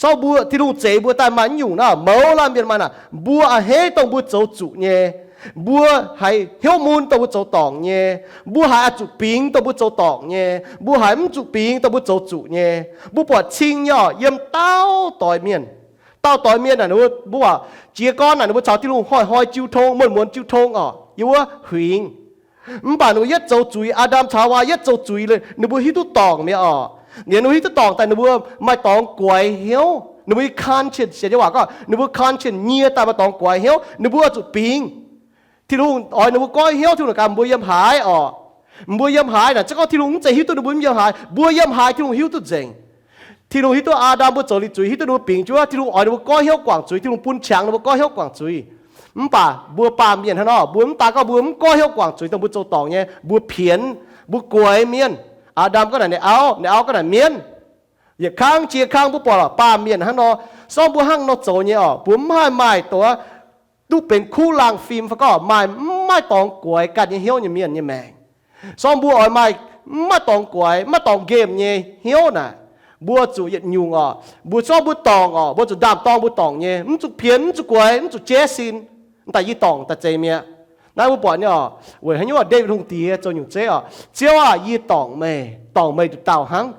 Corc mbuo, Tin-Hungh zeix mbuo daaih maaih nyungc naaic, mouz laanh mienh maaih naaic, mbuo a'hneiv dongh mbuo zoux zuqc nyei. Mbuo haiz hnyouv mun dongh mbuo zoux dorngc nyei. Mbuo haiz oix zuqc bingx dongh mbuo zoux dorngc nyei. Mbuo haiz mv zuqc bingx dongh mbuo zoux zuqc nyei. Mbuo buatc cing nyei orqc, yiem dauh doix mienh. Dauh doix mienh naaic, mbuo, mbuo buatc jiez gorn naaic ninh mbuo caux Tin-Hungh hnoi-hnoi jiu tong, muonz-muonz jiu tong orqc, yiem wuov huingx. Mv baac ninh mbuo yietv zoux zuiz, Aa^ndam caux Haawaa yietv zoux zuiz, ninh mbuo hiuv duqv dorngc mi'aqv orqc. Ninh mbuo hiuv duqv dorngc daaih ninh mbuo maaih dorngx guaix hnyouv. Ninh mbuo nyei conscience, sienx nyei waac gorngv, ninh mbuo conscience nyie daaih maaih dorngx guaix hnyouv, ninh mbuo zuqc bingx. Tin-Hungh oix ninh mbuo goiv hnyouv, Tin-Hungh ganh mbuo yiem haaix orqc. Mbuo yiem haaix naaic, se gorngv Tin-Hungh mv zeiz hiuv duqv ninh mbuo yiem haaix, mbuo yiem haaix Tin-Hungh hiuv duqv nzengc. Tin-Hungh hiuv duqv Aa^ndam mbuo zoux liuz zuiz, hiuv duqv ninh mbuo bingx juov, Tin-Hungh oix ninh mbuo goiv hnyouv guangc zuiz, Tin-Hungh bun qangx ninh mbuo goiv hnyouv guangc zuiz. Mv baac mbuo baamh mienh hnangv nor, mbuo mv daan gorngv mbuo mv goiv hnyouv guangc zuiz dongh mbuo zoux dorngc nyei, mbuo pienx, mbuo guaix mienh. Aa^ndam gorngv naaic ninh auv, ninh auv gorngv naaic mienh, yietc kang jiex kang mbuo buatc lorqc, baamh mienh hnangv nor. Se gorngv mbuo hnangv nor zoux nyei orqc, mbuo mv haih maaih dongh duqv benx kuv laangh fim fai gorngv maaih mv maaih dorngx guaix ganh nyei hnyouv nyei mienh nyei maengc. Se gorngv mbuo oix maaih mv maaih dorngx guaix, mv maaih dorngx nqemh nyei hnyouv naaic, mbuo zuqc yietc nyungc orqc, mbuo se gorngv mbuo dorngc orqc, mbuo zuqc ndaam-dorng mbuo dorngc nyei, mv zuqc pienx, mv zuqc guaix, mv zuqc jaiv sin. Daaih yie dorngc daaih zeiz mi'aqv. Naaiv mbuo buatc nyei orqc, weic haaix nyungc Ndaawitv Hungh diex zoux nyungc zeiv orqc, Ziouv aah! Yie dorngc meih, dorngc meih nduqc dauh hnangv.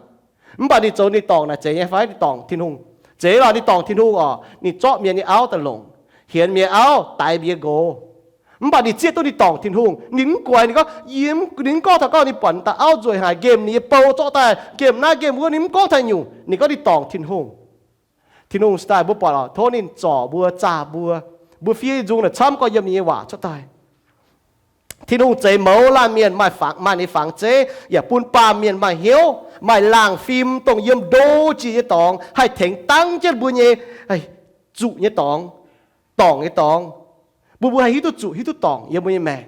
Mv baac ninh zoux ninh dorngc naaic zeiz nyei fai? Ninh dorngc Tin-Hungh. Zeiz lorqc, ninh dorngc Tin-Hungh orqc, ninh zorqv mienh nyei auv daaih longc, hienx mienh nyei auv, daix mbuo nyei nqox. Mv baac ninh zieqv duqv ninh dorngc Tin-Hungh, ninh mv guaix, ninh gorngv, yie, ninh mv gorngv taux gorngv ninh buatc daaih auv nzueic haic, nqemh ninh nyei bou zorqv daaih, nqemh naaiv nqemh wuov, ninh mv gorngv taux nyungc. Ninh gorngv ninh dorngc Tin-Hungh. Tin-Hungh daaih mbuo buatc lorqc, tov ninh zorc mbuo, zaah mbuo, mbuo fiev nzung naaic camv gorx yiem ninh nyei waac cuotv daaih. Tin-Hungh zeix mouz laanh mienh maaih fangx, maaih ninh nyei fangx zeiv, yaac bun baamh mienh maaih hnyouv, maaih laangh fim dongh yiem ndo jiex nyei dorngx haih tengx dangv jienv mbuo nyei zuqc nyei dorngx, dorngc nyei dorngx. Mbuo, mbuo haih hiuv duqv zuqc, hiuv duqv dorngc yiem mbuo nyei maengc.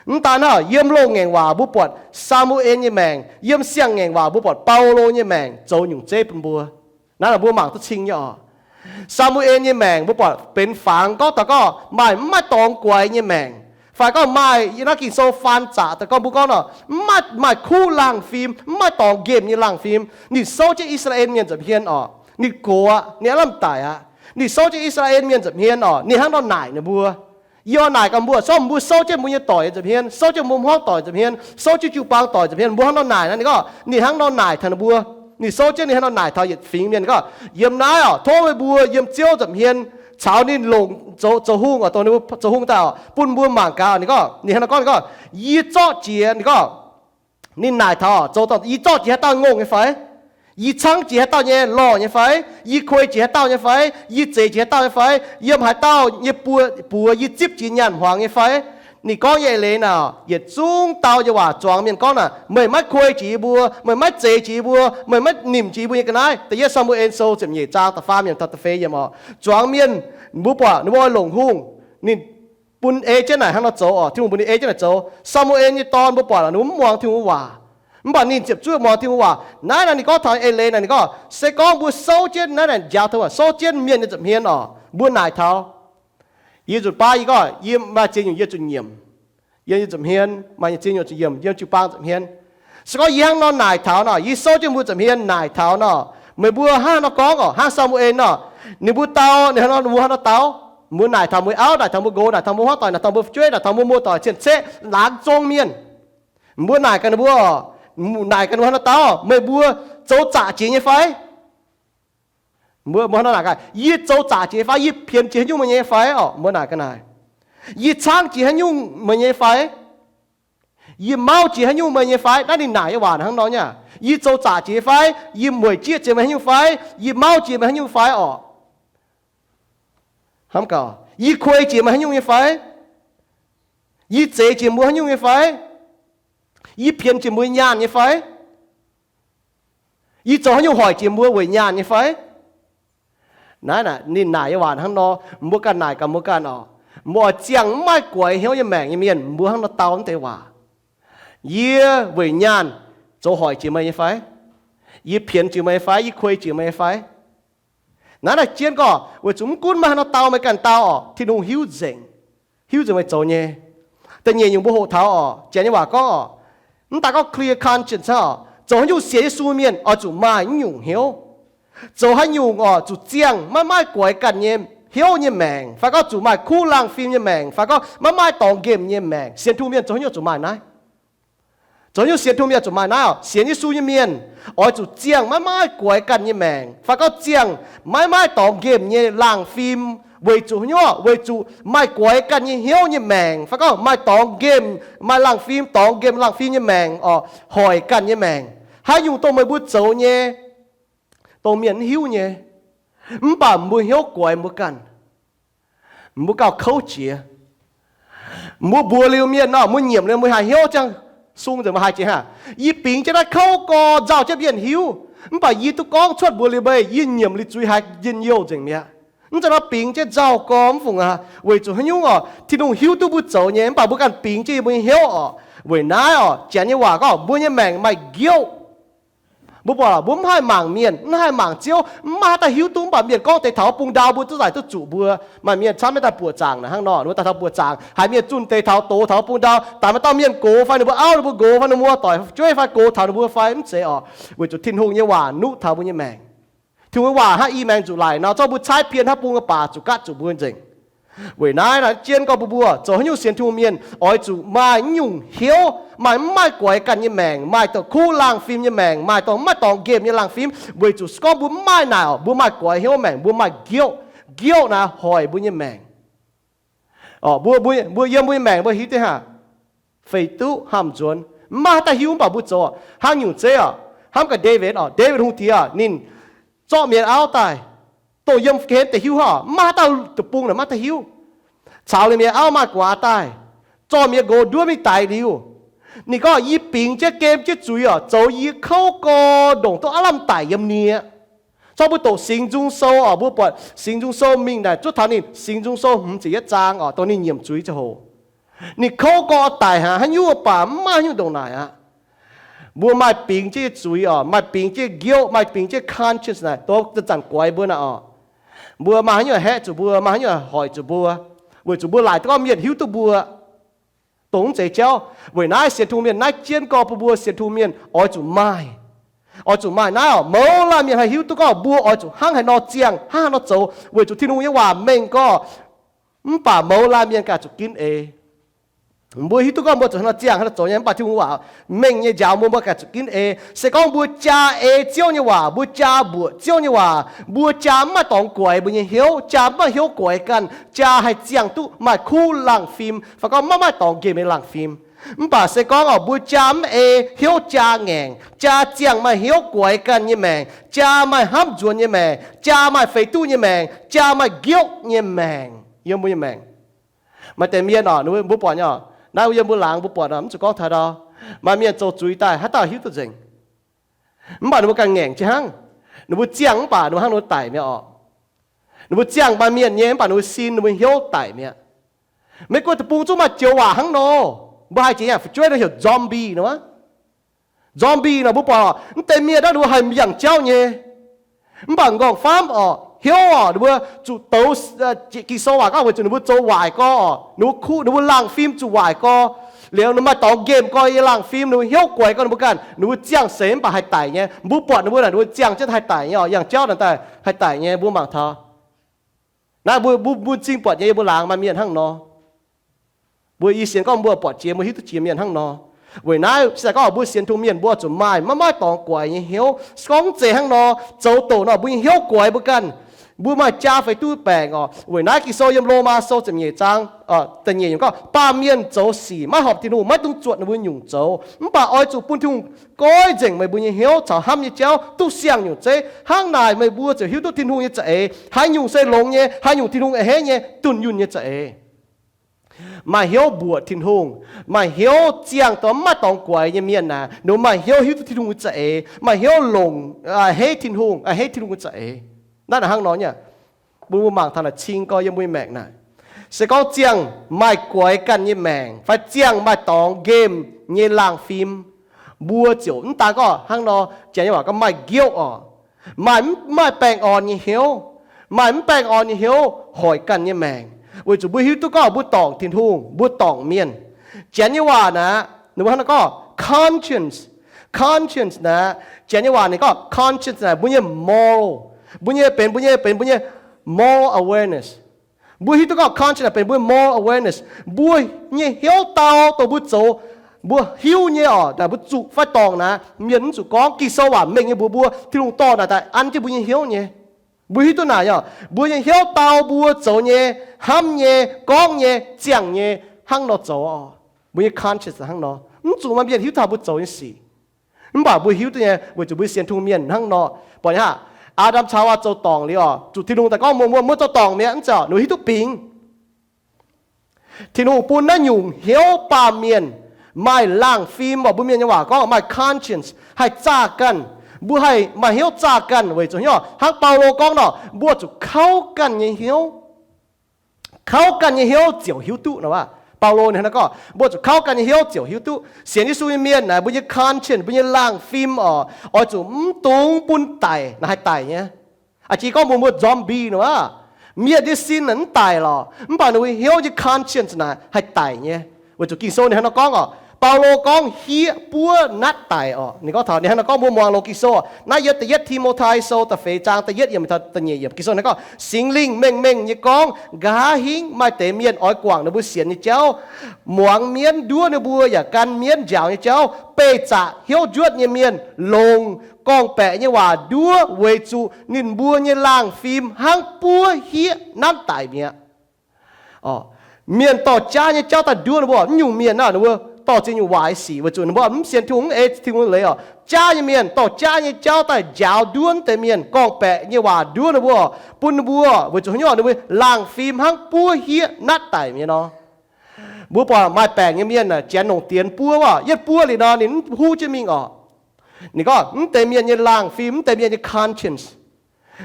Mv daan naaiv, yiem loz-ngaengc waac mbuo buatc Saa^mu^en nyei maengc, yiem siang-ngaengc waac mbuo buatc Baulo nyei maengc zoux nyungc zeiv bun mbuo. Naaiv mbuo mangc duqv cing nyei orqc. Saa^mu^en nyei maengc mbuo buatc benx fangx gorngv daaih gorngv maaih mv maaih dorngx guaix nyei maengc, fai gorngv maaih, yiem naaiv Ging-Sou faan zaqc daaih gorngv mbuo gorngv nor, mv maaih, maaih kuv laangh fim, mv maaih dorngx nqemh nyei laangh fim. Ninh souv jienv I^saa^laa^en mienh nza'hmien orqc, ninh gox, ninh aav lamh daic aqv. Ninh souv jienv I^saa^laa^en mienh nza'hmien orqc, ninh hnangv nor naaic ninh mbuo. Yie oix naaic gaax mbuo, se gorngv mbuo souv jienv mbuo nyei doic nza'hmien, souv jienv mbuo hmuangv doic nza'hmien, souv jienv jiu-baang doic nza'hmien, mbuo hnangv nor naaic naaiv, ninh gorngv, ninh hnangv nor naaic taux ninh mbuo. Ninh souv jienv ninh hnangv nor naaic taux yietc fingx mienh, ninh gorngv, yiem naaiv orqc, tov meih mbuo yiem Ziouv nza'hmien caux ninh longc zoux, zoux hungh orqc, dongh ninh mbuo zoux hungh daaih orqc, bun mbuo mangc gaax. Ninh gorngv, ninh hnangv nor gorngv, ninh gorngv, yie zorqv jiex, ninh gorngv, ninh naaic taux zoux, yie zorqv jiex haaix dauh ngongh nyei fai? Yie caangv jiex haaix dauh nyei lorh nyei fai? Yie kuei jiex haaix dauh nyei fai? Yie zeix jiex haaix dauh nyei fai? Yiem haaix dauh nyei buoz, buoz yie zipv jiex nyaanh hmuangx nyei fai? Ninh gorngv nyei eix leiz naaic, yietc zungv dau nyei waac zuangx mienh gorngv naaic, meih maiv kuei jiex yie mbuo, meih maiv zeix jiex yie mbuo, meih maiv nimc jiex yie mbuo nyei ga'naaiv. Da'yietv Saa^mu^en Sou ziepc nyeic zaang da'faam yiemc taux da'feix yiemc orqc. Zuangx mienh, mbuo buatc ninh mbuo oix longc hungh, ninh bun ei jienv naaic hnangv nor zoux orqc. Tin-Hungh bun ninh ei jienv naaic zoux. Saa^mu^en nyei dorn mbuo buatc ninh mbuo mv muangx Tin-Hungh waac. Mv baac ninh ziepc zuoqv muangx Tin-Hungh waac. Naaiv naaic ninh gorngv taux eix leiz naaic, ninh gorngv, se gorngv mbuo souv jienv naaiv naaic njaaux taux, souv jienv mienh nyei nza'hmien orqc, mbuo naaic taux, yie zuqc baav, yie gorngv yie maaih ziex nyungc yie zuqc nyiemc. Yiem nyei nza'hmien maaih nyei ziex nyungc zuqc nyiemc, yiem jiu-baang nza'hmien. Se gorngv yie hnangv nor naaic taux nor, yie souv jienv mbuo nza'hmien naaic taux nor, meih mbuo hnangv haaix nor gorngv orqc, hnangv Saa^mu^en nor, ninh mbuo dau, ninh hnangv nor, mbuo hnangv nor dau. Mbuo naaic taux mbuo auv, naaic taux mbuo nqox, naaic taux mbuo hmuangv doic, naaic taux mbuo fu'jueiv, naaic taux mbuo muoz-doic cien-ceqv laangz zong mienh. Mbuo naaic gaax ninh mbuo, naaic gaax ninh mbuo hnangv nor dau, meih mbuo zoux zaqc jiex nyei fai? Mbuo, mbuo hnangv nor naaic gaax, yie zoux zaqc jiex fai? Yie pienx jiex haaix nyungc meih nyei fai orqc? Mbuo naaic gaax naaic, yie caangv jiex haaix nyungc meih nyei fai? Yie mauv jiex haaix nyungc meih nyei fai? Naaiv ninh naaic nyei waac hnangv nor nyei. Yie zoux zaqc jiex fai? Yie mueic jieqv jiex meih haaix nyungc fai? Yie mauv jiex meih haaix nyungc fai orqc? Hnamv gaax, yie kuei jiex meih haaix nyungc nyei fai? Yie zeix jiex mbuo haaix nyungc nyei fai? Yie pienx jiex mbuo nyaanh nyei fai? Yie zoux haaix nyungc hoic jiex mbuo weic nyaanh nyei fai? Naaiv naaic ninh naaic nyei waac hnangv nor, mbuo ganh naaic gaax mbuo ganh orqc. Mbuo oix ziangh mv maaih guaix hnyouv nyei maengc nyei mienh, mbuo hnangv nor dau naaiv deix waac. Yie weic nyaanh zoux hoic jiex meih nyei fai? Yie pienx jiex meih nyei fai? Yie kuei jiex meih nyei fai? Naaiv naaic jienv gorngv, weic zuqc mv gunv meih hnangv nor dau, meih ganh dau orqc, Tin-Hungh hiuv nzengc. Hiuv nzengc meih zoux nyei. Da'nyeic nyungc mbuo hoqc taux orqc, janx nyei waac gorngv orqc, mv daaih gorngv clear conscience hnangv orqc, zoux haaix nyungc sienx Yesu mienh oix zuqc maaih naaiv nyungc hnyouv. Zoux haaix nyungc orqc, zuqc ziangh maiv maaih guaix ganh nyei hnyouv nyei maengc, fai gorngv zuqc maaih kuv laangh fim nyei maengc, fai gorngv maiv maaih dorngx nqemh nyei maengc. Sienx Tin-Hungh mienh zoux haaix nyungc zuqc maaih naaiv. Zoux haaix nyungc sienx Tin-Hungh mienh zuqc maaih naaiv orqc? Sienx Yesu nyei mienh oix zuqc ziangh maiv maaih guaix ganh nyei maengc, fai gorngv ziangh maiv maaih dorngx nqemh nyei laangh fim. Weic zuqc haaix nyungc? Weic zuqc maaih guaix ganh nyei hnyouv nyei maengc, fai gorngv maaih dorngx nqemh, maaih laangh fim, dorngx nqemh laangh fim nyei maengc orqc, hoic ganh nyei maengc. Haaix nyungc dongh meih mbuo zoux nyei, dongh mienh mv hiuv nyei, mv baac mbuo hnyouv guaix mbuo ganh, mbuo gauh kouv jiex. Mbuo mbuox liuz mienh nor, mbuo nyiemc liuz mbuo haih hnyouv ziangh Sung nzengc mbuo haiz jiex hnangv, yie bingx jienv naaiv kouv gorx nzauh jienv mienh hiuv, mv baac yie duqv gorngv cuotv mbuox liuz meih, yie nyiemc liuz zuiz haiz njien-youh nzengc mi'aqv. Mv zeiz nor bingx jienv nzauh gorx mv fungc aqv. Weic zuqc haaix nyungc orqc, Tin-Hungh hiuv duqv mbuo zoux nyei, mv baac mbuo ganh bingx jienv mbuo nyei hnyouv orqc. Weic naaiv orqc, janx nyei waac gorngv mbuo nyei maengc maaih nqioqv. Mbuo buatc mbuo mv haih mangc mienh, mv haih mangc Ziouv, mv maaih haaix dauh hiuv duqv. Mv baac mienh gorngv deix taux bung ndau mbuo duqv zaaic duqv zuqc mbuo. Maaih mienh camv maiv daaih buoqc zaangc naaic hnangv nor, ninh mbuo daaih taux buoqc zaangc, haiz mienh zunh deix taux doz taux bung ndau, daaih maaih dauh mienh gox fai ninh mbuo auv ninh mbuo gox fai ninh mbuo muoz-doic fu'jueiv fai gox taux ninh mbuo fai mv zeiz orqc. Weic zuqc Tin-Hungh nyei waac nuqv taux mbuo nyei maengc. Tin-Hungh nyei waac hnangv i maengx nzuqc laic nor, zorqv mbuo caaiv pien hnangv bung nyei baac zuqc gaatv zuqc mbuo nzengc. Weic naaiv naaic, zien gorx mbuo, mbuo zoux haaix nyungc sienx Tin-Hungh mienh oix zuqc maaih nyungc hnyouv, maaih mv maaih guaix ganh nyei maengc, maaih dongh kuv laangh fim nyei maengc, maaih dongh mv maaih dorngx nqemh nyei laangh fim. Weic zuqc se gorngv mbuo mv maaih naaic orqc, mbuo maaih guaix hnyouv maengc, mbuo maaih nqioqv. Nqioqv naaic hoic mbuo nyei maengc. Orqc, mbuo, mbuo yiem mbuo nyei maengc mbuo hiuv duqv hnangv, feix duqv hnamv nzuonx, mv maaih haaix dauh hiuv mv baac mbuo zoux hnangv nyungc zeiv orqc. Hnamv gaax Ndaawitv orqc, Ndaawitv hungh diex ninh zorqv mienh auv daaih, dongh yiem ga'hlen deix hiuv hnangv orqc, mv maaih haaix dauh deic-bung naaic mv maaih haaix dauh hiuv. Caux ninh mienh auv maaih gu'nguaaz daaih, zorqv mienh nqox nduov mingh daix liuz, ninh gorngv, yie bingx jienv gem jienv zuiz orqc, zoux yie kouv gorx ndongc duqv aav lamh daic yiem nie. Cong mbuo doqc Singx Nzung Sou orqc, mbuo buatc Singx Nzung Sou mingh naaic zuov taux ninh, Singx Nzung Sou hmz ziepc yietv zaang orqc, dongh ninh nyiemc zuiz ziangh hoc, ninh kouv gorx daic hnangv, haaix nyungc mv baac mv maaih haaix nyungc ndongc naaic aqv. Mbuo maaih bingx jienv zuiz orqc, maaih bingx jienv nqioqv, maaih bingx jienv conscience naaic, dongh zanc-zanc guaix mbuo naaic orqc. Mbuo maaih haaix nyungc haeqv zuqc mbuo, maaih haaix nyungc hoic zuqc mbuo, weic zuqc mbuo laaic duqv gorngv mienh hiuv duqv mbuo. Dongh mv zeiz jauv. Weic naaiv sienx Tin-Hungh mienh, naaiv jienv gorx bun mbuo sienx Tin-Hungh mienh oix zuqc maaih, oix zuqc maaih naaiv orqc, mouz laanh mienh haih hiuv duqv gorngv mbuo oix zuqc hnangv haaix nor ziangh, hnangv haaix nor zoux, weic zuqc Tin-Hungh nyei waac mengh gorx. Mv baac mouz laanh mienh ganh zuqc ginv eix. Mbuo hiuv duqv gorngv mbuo zuqc hnangv nor ziangh, hnangv nor zoux nyei, mv baac Tin-Hungh waac mengh nyei njaaux mbuo, mbuo ganh zuqc ginv eix. Se gorngv mbuo jaa ei Ziouv nyei waac, mbuo jaa mbuoqc Ziouv nyei waac, mbuo jaa mv maaih dorngx guaix mbuo nyei hnyouv, jaa mv maaih hnyouv guaix ganh, jaa haih ziangh duqv maaih kuv laangh fim, fai gorngv maiv maaih dorngx nqemh nyei laangh fim. Mv baac se gorngv orqc, mbuo jaa mv ei, hnyouv jaa ngaengc, jaa ziangh maaih hnyouv guaix ganh nyei maengc, jaa maaih hnamv nzuonx nyei maengc, jaa maaih feix duqv nyei maengc, jaa maaih nqioqv nyei maengc yiem mbuo nyei maengc. Maaih deix mienh orqc, mbuo buatc nyei orqc, naaiv yiem mbuo laangz mbuo buatc orqc, mv zuqc gorngv taux ndau, maaih mienh zoux zuiz daaih haaix dauh hiuv duqv nzengc. Mv baac ninh mbuo ganh ngaengc jienv hnangv. Ninh mbuo ziangh mv baac ninh mbuo hnangv ninh mbuo daic mi'aqv orqc. Ninh mbuo ziangh maaih mienh nyei mv baac ninh mbuo sin, ninh mbuo hnyouv daic mi'aqv. Maiv gunv deic-bung zungv maaih joux waac hnangv nor, mbuo haih jiex yangh fu'jueiv nor heuc zombie nor. Zombie nor mbuo buatc mv deix mienh naaiv ninh mbuo haih yangh jauv nyei. Mv baac m'nqorngv-famv orqc, hnyouv orqc, ninh mbuo zuqc douz, Ging-Sou waac gorngv weic zuqc ninh mbuo zoux waaic gorx orqc, ninh mbuo kuv, ninh mbuo laangh fim zuqc waaic gorx. Liuz ninh maaih dorngx nqemh gorx nyei laangh fim, ninh mbuo hnyouv guaix gorx ninh mbuo ganh, ninh mbuo ziangh seix mv baac haih daic nyei. Mbuo buatc ninh mbuo naaic ninh mbuo ziangh jienv haih daic nyei orqc, yangh jauv naaic daaih haih daic nyei, mbuo mangc taux. Naaiv mbuo, mbuo, mbuo m'zing buatc nyei, yie mbuo laangz maaih mienh hnangv nor. Mbuo, yie sienx gorngv mbuo buatc jiex, mbuo hiuv duqv jiex mienh hnangv nor. Weic naaiv se gorngv mbuo sienx Tin-Hungh mienh mbuo zuqc maaih maiv maaih dorngx guaix nyei hnyouv. Se gorngv mv zeiz hnangv nor, zoux doqc nor mbuo nyei hnyouv guaix mbuo ganh. Mbuo maaih jaa feix duqv baengc orqc. Weic naaiv Ging-Sou yiem Lomaa Sou ziepc nyeic zaang, da'nyeic yiemc gorngv, baamh mienh zoux sic maiv horpc Tin-Hungh, maiv dungx zuotc ninh mbuo nyungc zoux. Mv baac oix zuqc bun Tin-Hungh goiv nzengc meih mbuo nyei hnyouv caux hnamv nyei jauv duqv siang nyungc zeiv. Hnangv naaic meih mbuo ziouc hiuv duqv Tin-Hungh nyei za'eix, haaix nyungc se longx nyei, haaix nyungc Tin-Hungh a'hneiv nyei, dunh yunh nyei za'eix. Maaih hnyouv mbuoqc Tin-Hungh, maaih hnyouv ziangh dongh maiv maaih dorngx guaix nyei mienh naaic, ninh maaih hnyouv hiuv duqv Tin-Hungh nyei za'eix, maaih hnyouv longc, a'hneiv Tin-Hungh, a'hneiv Tin-Hungh nyei za'eix. Naaiv hnangv nor nyei. Mbuo, mbuo mangc taux naaic cing gorx yiem mbuo nyei maengc naaic. Se gorngv ziangh maaih guaix ganh nyei maengc fai ziangh maaih dorngx nqemh nyei laangh fim, mbuo ziouc mv daan gorngv hnangv nor, janx nyei waac gorngv maaih nqioqv orqc, maaih mv, maaih baengh orn nyei hnyouv, maaih mv baengh orn nyei hnyouv hoic ganh nyei maengc, weic zuqc mbuo hiuv duqv gorngv mbuo dorngc Tin-Hungh, mbuo dorngc mienh. Janx nyei waac naaic, ninh mbuo hnangv naaiv gorngv conscience. Conscience naaic, janx nyei waac ninh gorngv conscience naaic mbuo nyei moral, mbuo nyei benx, mbuo nyei benx mbuo nyei moral awareness. Mbuo hiuv duqv gorngv conscience naaic benx mbuo moral awareness. Mbuo nyei hnyouv dau dongh mbuo zoux, mbuo hiuv nyei orqc, naaic mbuo zuqc fai dorngc naaic, mienh mv zuqc gorngv. Ging-Sou waac mengh nyei mbuox mbuo, Tin-Hungh dorh naaic daaih an jienv mbuo nyei hnyouv nyei. Mbuo hiuv duqv naaic orqc, mbuo nyei hnyouv dau mbuo zoux nyei, hnamv nyei, gorngv nyei, ziangh nyei, hnangv nor zoux orqc. Mbuo nyei conscience hnangv nor. Mv zuqc maaih mienh hiuv duqv mbuo zoux nyei sic. Mv baac mbuo hiuv duqv nyei, weic zuqc mbuo sienx Tin-Hungh mienh hnangv nor. Buatc nyei hnangv Aa^ndam caux Haawaa zoux dorngc liuz orqc, zuqc Tin-Hungh daaih gorngv muoz-muoz, maiv zoux dorngc mi'aqv, mv zeiz orqc, ninh hiuv duqv bingx. Tin-Hungh bun naaiv nyungc hnyouv baamh mienh, maaih laangh fim, mbuo mienh nyei waac gorngv maaih conscience, haih zaah ganh. Mbuo haih maaih hnyouv zaah ganh weic zuqc hnyouv hnangv Baulo gorngv nor, mbuo zuqc kauv ganh nyei hnyouv. Kauv ganh nyei hnyouv ziouc hiuv duqv nor aqv. Baulo ninh hnangv naaiv gorngv, mbuo zuqc kauv ganh nyei hnyouv ziouc hiuv duqv. Sienx Yesu nyei mienh naaic, mbuo nyei conscience, mbuo nyei laangh fim oc, oix zuqc mv dungx bun daic, naaic haih daic nyei. A'jang gorngv mbuox mbuo zombie nor aqv. Mienh nyei sin naaic mv daic lorqc, mv baac ninh mbuo hnyouv nyei conscience naaic haih daic nyei. Weic zuqc Ging-Sou ninh hnangv nor gorngv oc. Baulo gorngv hieqv buov natv daic oc. Ninh gorngv taux ninh hnangv nor gorngv, mbuo muangx loz Ging-Sou oc. Naaiv yiem da'yietv Ti^mo^tai Sou da'feix zaang da'yietv yiemc taux da'nyeic yiemc, Ging-Sou hnangv gorngv, Singx Lingh mengh mengh nyei gorngv, nqa'haav hingv maaih deix mienh oix guangc ninh mbuo sienx nyei jauv, muangx mienv nduov ninh mbuo yaac gan mienv njaaux nyei jauv, beih zaqc hnyouv njuotv nyei mienh longc gorngv-baeqc nyei waac nduov, weic zuqc ninh mbuo nyei laangh fim hnangv buov hieqv natv daic mi'aqv. Mienh dorh jaav nyei jauv daaih nduov ninh mbuo. Mv nyungc mienh naaic, ninh mbuo dorh ziex nyungc waaic sic weic zuqc ninh mbuo mv sienx Tin-Hungh, mv ei Tin-Hungh leiz oc. Jaav nyei mienh dorh jaav nyei jauv daaih njaaux nduov mv deix mienh, gorngv-baeqc nyei waac nduov ninh mbuo, bun ninh mbuo, weic zuqc haaix nyungc, ninh mbuo laangh fim hnangv buov hieqv natv daic mi'aqv nor. Mbuo buatc maaih baengc nyei mienh aah, janx longc dienx buov wuov, yietv buov liuz nor ninh mv huv jienv mingh oc. Ninh gorngv mv deix mienh nyei laangh fim, mv deix mienh nyei conscience,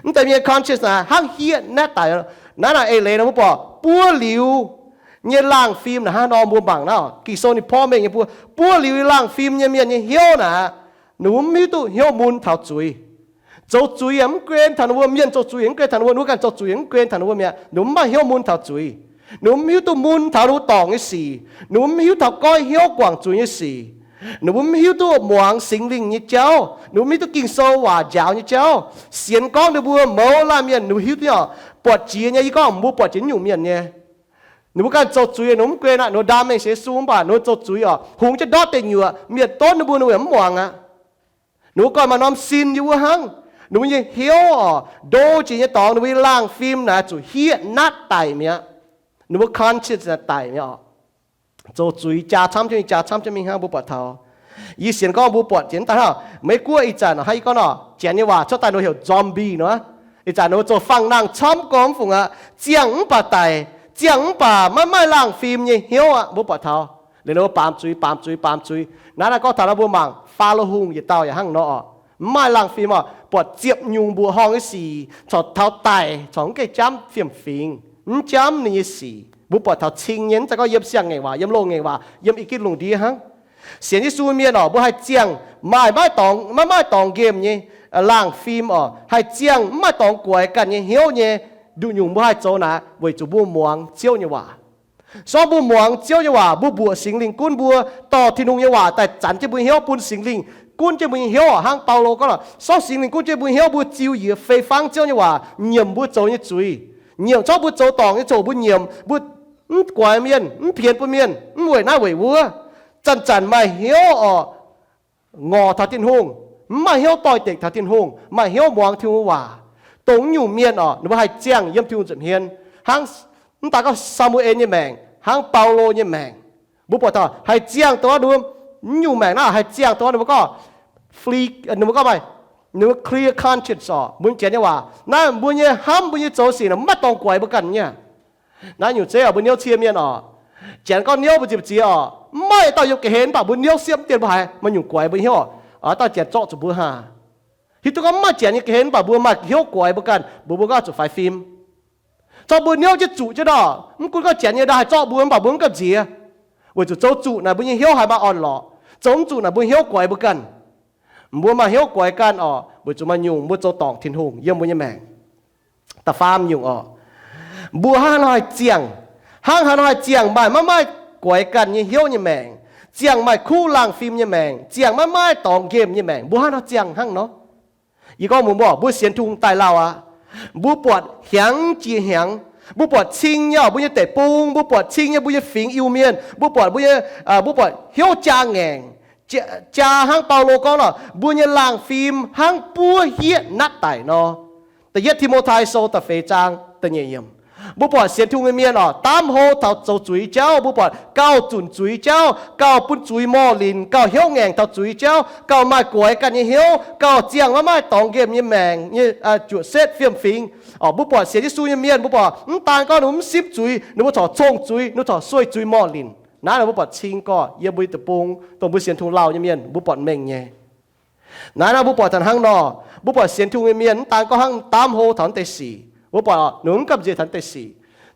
mv deix mienh nyei conscience naaic hnangv hieqv natv daic. Naaiv naaic eix leiz nor mbuo buatc buov liuz nyei laangh fim naaic hnangv nor, mbuo mangc naaiv Ging-Sou ninh porv mengh nyei buov, buov liuz nyei laangh fim nyei mienh nyei hnyouv naaic, ninh mbuo mv hiuv duqv hnyouv mun taux zuiz. Zoux zuiz yaac mv guen taux ninh mbuo, mienh zoux zuiz yaac mv guen taux ninh mbuo, ninh mbuo ganh zoux zuiz yaac mv guen taux ninh mbuo mi'aqv. Ninh mbuo mv maaih hnyouv mun taux zuiz. Ninh mbuo mv hiuv duqv mun taux ninh mbuo dorngc nyei sic. Ninh mbuo mv hiuv taux goiv hnyouv guangc zuiz nyei sic. Ninh mbuo mv hiuv duqv muangx Singx Lingh nyei jauv. Ninh mbuo mv hiuv duqv Ging-Sou waac njaaux nyei jauv. Sienx gorngv ninh mbuo mouz laanh mienh, ninh mbuo hiuv duqv oc, buatc jiex nyei. Yie gorngv mbuo buatc jiex nyungc mienh nyei. Ninh mbuo ganh zoux zuiz, ninh mbuo mv guen aqv, ninh mbuo ndaam mengh sienx Yesu, mv baac ninh mbuo zoux zuiz oc, hungx jienv ndortv deic nyuoqc, mienh donv ninh mbuo, ninh mbuo yaac mv muangx aqv. Ninh mbuo ganh maaih norm sin yiem wuov hnangv. Ninh mbuo nyei hnyouv oc, ndo jiex nyei dorngx, ninh mbuo nyei laangh fim naaic zuqc hieqv natv daic mi'aqv. Ninh mbuo conscience naaic daic mi'aqv oc. Zoux zuiz jaa camv jienv mingh, jaa camv jienv mingh hnangv, mbuo buatc taux. Yie sienx gorngv mbuo buatc jiex daaih hnangv Meiv Guoqv ih zanc hnangv yie gorngv nor, janx nyei waac cuotv daaih nor heuc zombie nor. Ih zanc ninh mbuo zoux fangx nangh camv gorngv mv fungc aqv. Ziangh mv baac daic, ziangh mv baac maiv maaih laangh fim nyei hnyouv aqv. Mbuo buatc taux liuz ninh mbuo baamz zuiz, baamz zuiz, baamz zuiz. Naaiv naaiv gorngv taux nor mbuo mangc Faalo Hungh yietc dauh yaac hnangv nor oc. Mv maaih laangh fim oc, buatc ziepc nyungc mbuoqc horngh nyei sic, corc taux daic, corc mv gaengh jamv fiem-fingx, mv jamv ninh nyei sic. Mbuo buatc taux cing nyei, mv zeiz gorngv yiem siang-ngaengc waac, yiem loz-ngaengc waac, yiem ih gitv lungh ndiev hnangv. Sienx Yesu mienh oc, mbuo haih ziangh maaih maiv dorngx, maiv maaih dorngx nqemh nyei laangh fim oc, haih ziangh mv maaih dorngx guaix ganh nyei hnyouv nyei nduqc nyungc mbuo haih zoux naaic weic zuqc mbuo muangx Ziouv nyei waac. Sortv mbuo muangx Ziouv nyei waac, mbuo mbuoqc Singx Lingh gunv mbuo, dorh Tin-Hungh nyei waac daaih zanc jienv mbuo nyei hnyouv, bun Singx Lingh gunv jienv mbuo nyei hnyouv oc. Hnangv Baulo gorngv oc, sortv Singx Lingh gunv jienv mbuo nyei hnyouv, mbuo ziux yie fei fangv Ziouv nyei waac, nyiemc mbuo zoux nyei zuiz, nyiemc, sortv mbuo zoux dorngc nyei ziangh hoc mbuo nyiemc, mbuo mv guaix mienh, mv pienx bun mienh, mv weic naaiv weic wuov, zanc-zanc maaih hnyouv oc, ngorc taux Tin-Hungh, mv maaih hnyouv doix-dekc taux Tin-Hungh, maaih hnyouv muangx Tin-Hungh waac. Dongh nyungc mienh oc, ninh mbuo haih ziangh yiem Tin-Hungh nza'hmien, hnangv mv daaih gorngv Saa^mu^en nyei maengc, hnangv Baulo nyei maengc. Mbuo buatc taux haih ziangh dongh wuov, nyungc maengc naaiv haih ziangh dongh wuov, ninh mbuo gorngv, ninh mbuo gorngv maaih, ninh mbuo clear conscience oc, mbuo janx nyei waac. Naaiv mbuo nyei hnamv, mbuo nyei zoux sic naaic mv maaih dorngx guaix mbuo ganh nyei. Naaiv nyungc zeiv oc, mbuo niouv cie mienh oc. Janx gorngv niouv mbu'ziex mbu'ziex oc, mv maaih dauh yiem ga'hlen, mv baac mbuo niouv siepv mv dien mbuo haiz maaih nyungc guaix mbuo hnyouv oc. Dauh janx zorqv zuqc mbuo haah? Hiuv duqv gorngv mv maaih janx nyei ga'hlen, mv baac mbuo maaih hnyouv guaix mbuo ganh, mbuo mbuo gorngv zuqc faix fim. Zorqv mbuo niouv jienv zuqc jienv oc, mv gunv gorngv janx nyei ndau haih zorqv mbuo, mv baac mbuo mv gamh nziex, weic zuqc zoux zuqc naaic mbuo nyei hnyouv haiz maaih orn-lorqc. Zoux mv zuqc naaic mbuo hnyouv guaix mbuo ganh. Mbuo maaih hnyouv guaix ganh oc, weic zuqc maaih nyungc mbuo zoux dorngc Tin-Hungh yiem mbuo nyei maengc. Da'faam nyungc oc, mbuo hnangv haaix nor haih ziangh, hnangv haaix nor haih ziangh maaih maiv maaih guaix ganh nyei hnyouv nyei maengc, ziangh maaih kuv laangh fim nyei maengc, ziangh maiv maaih dorngx nqemh nyei maengc, mbuo hnangv haaix nor ziangh hnangv nor? Yie gorngv mbuox mbuo, mbuo sienx Tin-Hungh daaih lauh aqv. Mbuo buatc hnyangx jiex hnyangx, mbuo buatc cing nyei mbuo nyei deic-bung, mbuo buatc cing nyei mbuo nyei fingx Iu-Mienh, mbuo buatc mbuo nyei, mbuo buatc hnyouv jaa ngaengc, jaa hnangv Baulo gorngv nor, mbuo nyei laangh fim hnangv buov hieqv natv daic nor. Da'yietv Ti^mo^tai Sou da'feix zaang da'nyeic yiemc. Mbuo buatc sienx Tin-Hungh nyei mienh oc, daamv hlo taux zoux zuiz jauv. Mbuo buatc gauh zunc zuiz jauv, gauh bun zuiz morh linc, gauh hnyouv ngaengc taux zuiz jauv, gauh maaih guaix ganh nyei hnyouv, gauh ziangh maiv maaih dorngx nqemh nyei maengc nyei juoqc setv fiem-fingx. Mbuo buatc sienx Yesu nyei mienh, mbuo buatc mv daan gorngv ninh mbuo mv simv zuiz, ninh mbuo corc cong zuiz, ninh mbuo corc sueih zuiz morh linc. Naaiv nor mbuo buatc cing gorqv yiem mbuo nyei deic-bung, dongh mbuo sienx Tin-Hungh lauh nyei mienh, mbuo buatc mengh nyei. Naaiv nor mbuo buatc taux hnangv nor, mbuo buatc sienx Tin-Hungh nyei mienh mv daan gorngv hnangv daamv hlo taux naaiv deix sic. Mbuo buatc ninh mv gamh nziex taux naaiv deix sic.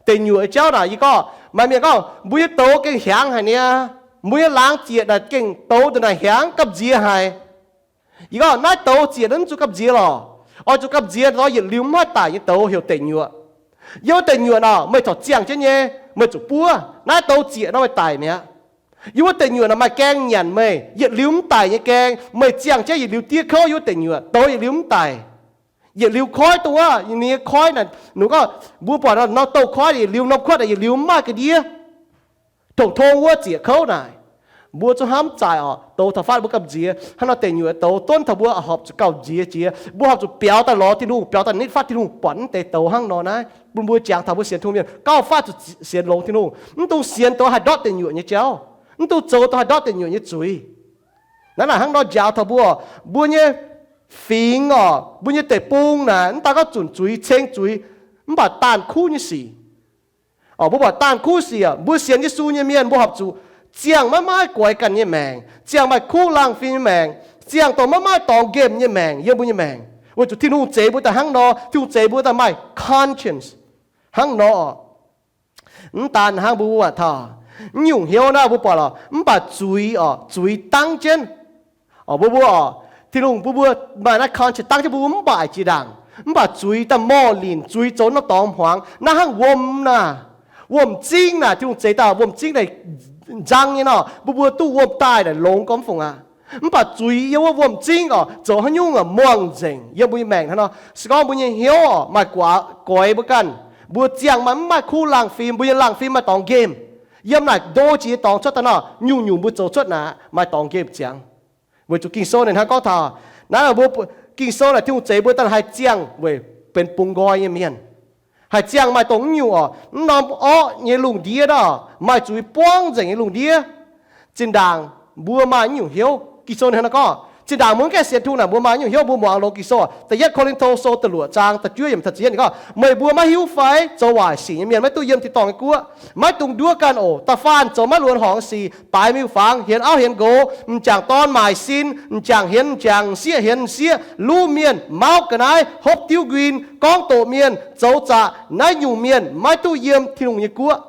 Deic nyuoqc nyei jauv naaic, yie gorngv maaih mienh gorngv mbuo nyei douz gengh hiaangx haic niaa, mbuo nyei laangz ziec naaic gengh douz daaih naaic hiaangx gamh nziex haic. Yie gorngv naaiv douz ziec naaiv mv zuqc gamh nziex lorqc. Oix zuqc gamh nziex nor yietc liuz mv haih daic nyei douz heuc deic nyuoqc. Yiem wuov deic nyuoqc nor meih corc ziangh jienv nyei, meih zuqc buov. Naaiv douz ziec nor meih daic mi'aqv. Yiem wuov deic nyuoqc nor maaih gaeng nyanc meih, yietc liuz mv daic nyei gaeng, meih ziangh jienv yietc liuz diev kouv yiem wuov deic nyuoqc, douz yietc liuz mv daic. Yietc liuz koiv dongh wuov, ninh nyei koiv naaic, ninh gorngv mbuo buatc nor, norm douz-koiv yietc liuz, norm kuotv yietc liuz mv maaih ga'ndiev. Tongc tong wuov ziec kouv naaic, mbuo zungv hnamv zaaic oc, douz taux fatv mbuo gamh nziex. Hnangv nor deic nyuoqc douz donv taux mbuo horpc zuqc gamh nziex jiex, mbuo horpc zuqc biaux daaih lorz Tin-Hungh, biaux daaih nitv fatv Tin-Hungh, buatc naaiv deix douz hnangv nor naaiv, bun mbuo jangx taux mbuo sienx Tin-Hungh mienh gauh fatv zuqc sienx longx Tin-Hungh. Mv dungx sienx douz haih ndortv deic nyuoqc nyei jauv. Mv dungx zoux douz haih ndortv deic nyuoqc nyei zuiz. Naaiv naaic hnangv nor njaaux taux mbuo, mbuo nyei fingx oc, mbuo nyei deic-bung naaic mv daan gorngv zunc zuiz, ceng zuiz, mv baac daanh kuv nyei sic. Mbuo buatc daanh kuv sic, mbuo sienx Yesu nyei mienh mbuo horpc zuqc ziangh maiv maaih guaix ganh nyei maengc, ziangh maaih kuv laangh fim nyei maengc, ziangh dongh maiv maaih dorngx nqemh nyei maengc yiem mbuo nyei maengc, weic zuqc Tin-Hungh zeix mbuo daaih hnangv nor. Tin-Hungh zeix mbuo daaih maaih conscience hnangv nor. Mv daan hnangv, mbuo mbuo buatc taux naaiv nyungc hnyouv naaiv mbuo buatc lorqc, mv baac zuiz oc, zuiz dangv jienv mbuo mbuo oc, Tin-Hungh bun mbuo maaih naaiv conscience dangv jienv mbuo mbuo mv baac jiex ndaangc, mv baac zuiz daaih morh linc, zuiz zoux norm dorngx hmuangx. Naaiv hnangv wuom naaic, wuom-zingv naaic, Tin-Hungh zeix daaih wuom-zingv naaic nzang nyei nor, mbuo mbuo duqv wuom daaih naaic longx gormx fungc aqv. Mv baac zuiz yiem wuov wuom-zingv oc, zoux haaix nyungc muangx nzengc yiem mbuo nyei maengc hnangv nor. Se gorngv mbuo nyei hnyouv oc maaih guaax goix mbuo ganh, mbuo ziangh maaih mv maaih kuv laangh fim, mbuo nyei laangh fim maaih dorngx nqemh, yiem naaic ndo jiex nyei dorngx cuotv daaih nor, nyungc-nyungc mbuo zoux cuotv naaic maaih dorngx nqemh ziangx. Weic zuqc Ging-Sou naaic hnangv gorngv taux naaiv, mbuo Ging-Sou naaic Tin-Hungh zeix mbuo daaih haih ziangh weic benx bungx nqoi nyei mienh, haih ziangh maaih dongh nyungc oc, mv norm orqv nyei lungh ndiev nor, maaih zuiz buangv nzengc nyei lungh ndiev. Zinh ndaangc mbuo maaih nyungc hnyouv, Ging-Sou naaic hnangv gorngv zinh ndaangc mbuo mv gaengh sienx Tin-Hungh naaic mbuo maaih nyungc hnyouv. Mbuo muangx longx Ging-Sou, da'yietv Ko^lin^to Sou da'luoqc zaang da'juov yiemc taux ziepc yietv gorngv, meih mbuo maiv hiuv fai zoux waaic sic nyei mienh maiv duqv yiem tin-dorngh nyei guoqv. Maiv dungx nduov ganh oc. Da'faanh zoux maiv luonx horngc sic, baaix miuc-fangx, hienx auv hienx nqox, m'jangc dorn maaic sin, m'jangc hienx m'jangc, m'sieqv hienx m'sieqv, luv mienh, mauv ga'naaiv, hopv diuv nquin, gorngv doqc mienh, zoux zaqc. Naaiv nyungc mienh maiv duqv yiem Tin-Hungh nyei guoqv.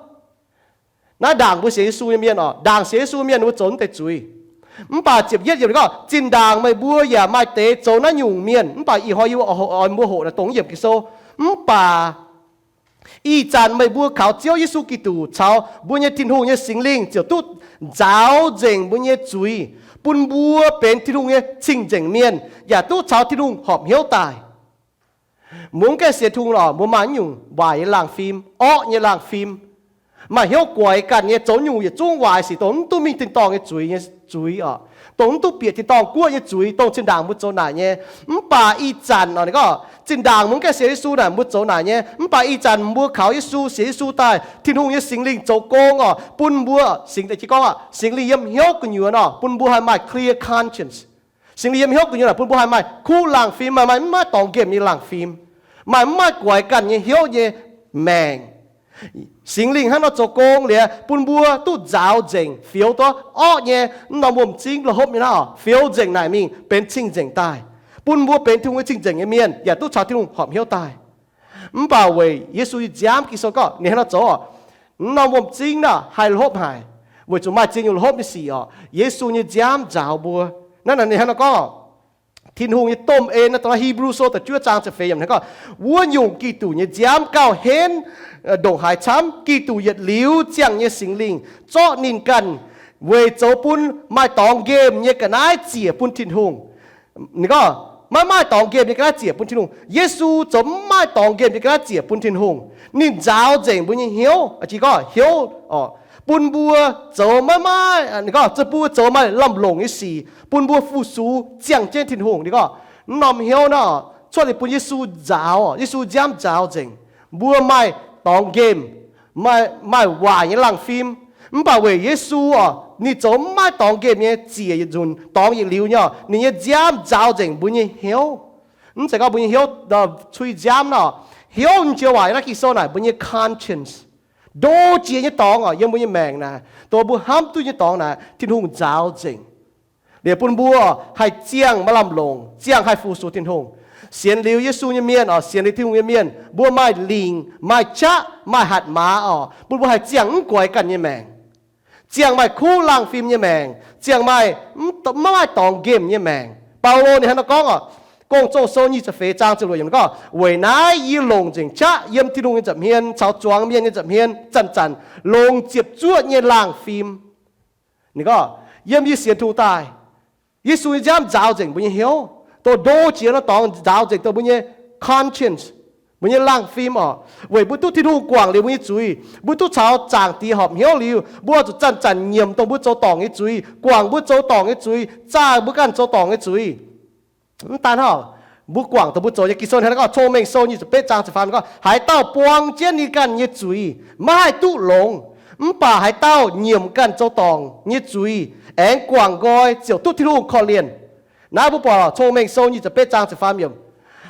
Naaiv ndaangc mbuo sienx Yesu nyei mienh oc, ndaangc sienx Yesu mienh mbuo zoux naaiv deix zuiz. Mv baac ziepc yietv yiemc gorngv, zinh ndaangc meih mbuo yaac maaih deix zoux naaiv nyungc mienh. Mv baac ih hnoi yie oix mbuo hoqc naaiv dongh yiemc Ging-Sou. Mv baac ih zanc meih mbuo kaux Ziouv Yesu Giduc caux mbuo nyei Tin-Hungh nyei Singx Lingh ziouc duqv nzaaux nzengc mbuo nyei zuiz, bun mbuo benx Tin-Hungh nyei cing-nzengc mienh, yaac duqv caux Tin-Hungh horpc hnyouv daaih. Mbuo mv gaengh sienx Tin-Hungh lorqc, mbuo maaih nyungc waaic nyei laangh fim, orqv nyei laangh fim, maaih hnyouv guaix ganh nyei, zoux nyungc yietc zungv waaic sic, dongh mv duqv mingh tin-dorngh nyei zuiz nyei zuiz oc, dongh mv duqv bieqc tin-dorngh guoqv nyei zuiz, dongh zinh ndaangc mbuo zoux naaic nyei. Mv baac ih zanc oc, ninh gorngv zinh ndaangc mbuo mv gaengh sienx Yesu naaic mbuo zoux naaic nyei. Mv baac ih zanc mbuo kaux Yesu, sienx Yesu daaih, Tin-Hungh nyei Singx Lingh zoux gong oc, bun mbuo, Singx, gorngv Singx Lingh yiem hnyouv gu'nyuoz oc, bun mbuo haih maaih clear conscience. Singx Lingh yiem hnyouv gu'nyuoz naaic bun mbuo haih maaih kuv laangh fim, maaih, maaih mv maaih dorngx nqemh nyei laangh fim, maaih mv maaih guaix ganh nyei hnyouv nyei maengc. Singx Lingh hnangv nor zoux gong liuz bun mbuo duqv nzaaux nzengc, fioux duqv orqv nyei, mv norm wuom-zingv la'hopv nyei naaiv oc, fioux nzengc naaic mingh benx cing-nzengc daaih, bun mbuo benx Tin-Hungh nyei cing-nzengc nyei mienh, yaac duqv caux Tin-Hungh horpc hnyouv daaih. Mv baac weic Yesu nyei nziaamv, Ging-Sou gorngv ninh hnangv nor zoux oc, mv norm wuom-zingv naaic haih la'hopv haic, weic zuqc maaih ziex nyungc la'hopv nyei sic oc. Yesu nyei nziaamv nzaaux mbuo. Naaiv ninh hnangv nor gorngv, Tin-Hungh nyei domh en, naaiv dongh naaiv Hipv^lu Sou da'juov zaang ziepc feix yiemc hnangv gorngv, wuov nyungc Giduc nyei nziaamv gauh henv ndongc haaix camv. Giduc yietc liuz ziangh nyei Singx Lingh zorqv ninh ganh weic zoux bun maaih dorngx nqemh nyei ga'naaiv ziec bun Tin-Hungh. Ninh gorngv maiv maaih dorngx nqemh nyei ga'naaiv ziec bun Tin-Hungh. Yesu zoux maiv maaih dorngx nqemh nyei ga'naaiv ziec bun Tin-Hungh. Ninh nzaaux nzengc mbuo nyei hnyouv, jiex gorngv hnyouv oc, bun mbuo zoux maiv maaih, ninh gorngv zoux, bun mbuo zoux maaih lamh longc nyei sic, bun mbuo fu-sux ziangh jienv Tin-Hungh. Ninh gorngv mv norm hnyouv naaiv cuotv liuz bun Yesu nzaaux, Yesu nziaamv nzaaux nzengc mbuo maaih dorngx nqemh, maaih, maaih waaic nyei laangh fim. Mv baac weic Yesu oc, ninh zoux maiv maaih dorngx nqemh nyei ziec yietc nzunc, dorngx yietc liuz nyei oc, ninh nyei nziaamv nzaaux nzengc mbuo nyei hnyouv. Mv zeiz gorngv mbuo nyei hnyouv cui nziaamv nor, hnyouv jiex waac naaiv Ging-Sou naaic mbuo nyei conscience. Ndo jiex nyei dorngx oc, yiem mbuo nyei maengc naaic, dongh mbuo hnamv duqv nyei dorngx naaic, Tin-Hungh nzaaux nzengc, liuz bun mbuo haih ziangh maaih lamh longc, ziangh haih fu-sux Tin-Hungh. Sienx liuz Yesu nyei mienh oc, sienx liuz Tin-Hungh nyei mienh, mbuo maaih lingc, maaih qaqv, maaih hatc maaz oc, bun mbuo haih ziangh mv goix ganh nyei maengc, ziangh maaih kuv laangh fim nyei maengc, ziangh maaih mv, mv maaih dorngx nqemh nyei maengc. Baulo ninh hnangv naaiv gorngv oc, Gong-Zoh Sou nyic ziepc feix zaang ziepc luoqc yiemc gorngv, Weic naaiv yie longc nzengc qaqv yiem Tin-Hungh nyei nza'hmien caux zuangx mienh nyei nza'hmien zanc-zanc longc ziepc zuoqv nyei laangh fim. Ninh gorngv, yiem yie sienx Tin-Hungh daaih, Yesu nyei nziaamv nzaaux nzengc mbuo nyei hnyouv, dongh ndo jiex nor dorngx nzaaux nzengc dongh mbuo nyei conscience, mbuo nyei laangh fim oc, weic mbuo duqv Tin-Hungh guangc liuz mbuo nyei zuiz, mbuo duqv caux Zaangc Diex horpc hnyouv liuz, mbuo oix zuqc zanc-zanc nyiemc dongh mbuo zoux dorngc nyei zuiz, guangc mbuo zoux dorngc nyei zuiz, zaah mbuo ganh zoux dorngc nyei zuiz. Mv daan hnangv, mbuo guangc dongh mbuo zoux nyei. Ging-Sou hnangv naaiv gorngv, Cong-Mengh Sou nyic ziepc betv zaang ziepc faam gorngv, haaix dauh buang jienv ninh ganh nyei zuiz, maiv haih duqv longx. Mv baac haaix dauh nyiemc ganh zoux dorngc nyei zuiz aengx guangc nqoi ziouc duqv Tin-Hungh korv-lienh. Naaiv mbuo buatc Cong-Mengh Sou nyic ziepc betv zaang ziepc faam yiemc,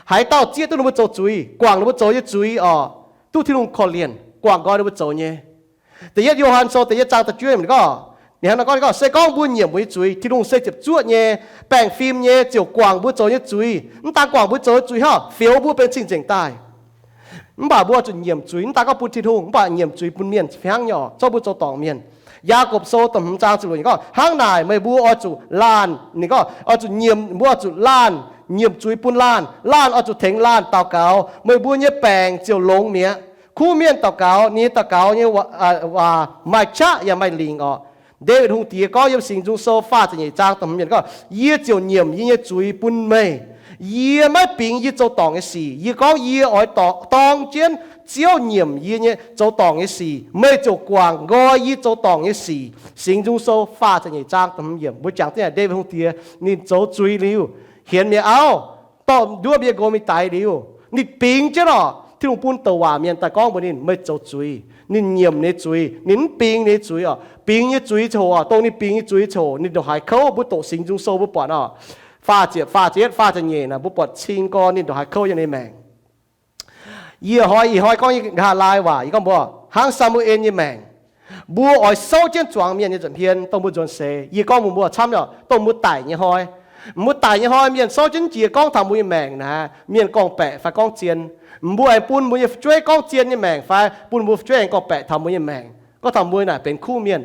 haaix dauh zieqv duqv ninh mbuo zoux zuiz, guangc ninh mbuo zoux nyei zuiz oc, duqv Tin-Hungh korv-lienh, guangc nqoi ninh mbuo zoux nyei. Da'yietv Yo^han Sou da'yietv zaang da'juov yiemc gorngv, ninh hnangv naaiv gorngv, Se gorngv mbuo nyiemc mbuo nyei zuiz, Tin-Hungh se ziepc zuoqv nyei, baengh fim nyei, ziouc guangc mbuo zoux nyei zuiz. Mv daan guangc mbuo zoux nyei zuiz hnangv, fioux mbuo benx cing-nzengc daaih. Mv baac mbuo oix zuqc nyiemc zuiz, mv daan gorngv bun Tin-Hungh, mv baac nyiemc zuiz bun mienh fih hnangv nyei oc, zorqv mbuo zoux dorngc mienh. Yaagorpc Sou da'hmz zaang ziepc luoqc yiemc gorngv, Hnangv naaic meih mbuo oix zuqc laanh, ninh gorngv oix zuqc nyiemc, mbuo oix zuqc laanh nyiemc zuiz bun laanh. Laanh oix zuqc tengx laanh daux gaux, meih mbuo nyei baengc ziouc longx mi'aqv. Kuv mienh daux gaux, ninh nyei daux gaux nyei waac maaih qaqv yaac maaih lingc oc. Ndaawitv Hungh Diex gorngv yiem Singx Nzung Sou faah ziepc nyeic zaang da'hmz yiemc gorngv, Yie ziouc nyiemc yie nyei zuiz bun meih. Yie maiv bingx yie zoux dorngc nyei sic. Yie gorngv yie oix dorng, dorng jienv Ziouv nyiemc yie nyei zoux dorngc nyei sic. Meih ziouc guangc nqoi yie zoux dorngc nyei sic. Singx Nzung Sou faah ziepc nyeic zaang da'hmz yiemc, mbuo jangx duqv Ndaawitv Hungh Diex ninh zoux zuiz liuz, hienx mi'aqv auv, dorh nduov mbuo nyei nqox mingh daix liuz, ninh bingx jienv oc, Tin-Hungh bun douc waac mienh daaih gorngv mbuox ninh, meih zoux zuiz. Ninh nyiemc ninh nyei zuiz, ninh mv bingx ninh nyei zuiz oc. Bingx nyei zuiz ziouc hoc oc, dongh ninh bingx nyei zuiz ziouc hoc, ninh ndongc haaix kouv, mbuo doqc Singx Nzung Sou mbuo buatc oc. Faah ziepc, faah ziepc yietv, faah ziepc nyeic naaic mbuo buatc cing gorn ninh ndongc haaix kouv yiem ninh maengc. Yie hnoi, ih hnoi gorngv nyei nqa'haav laai waac, yie gorngv mbuox hnangv Saa^mu^en nyei maengc, mbuo oix souv jienv zuangx mienh nyei nza'hmien dongh mbuo nzuonx seix. Yie gorngv mbuox mbuo camv nyei, dongh mbuo daic nyei hnoi, mbuo daic nyei hnoi mienh souv jienv jiex gorngv taux mbuo nyei maengc naaic, mienh gorngv-baeqc fai gorngv zien. Mbuo aengx bun mbuo nyei fu'jueiv gorngv zien nyei maengc fai bun mbuo fu'jueiv aengx gorngv-baeqc taux mbuo nyei maengc, gorngv taux mbuo naaic benx kuv mienh,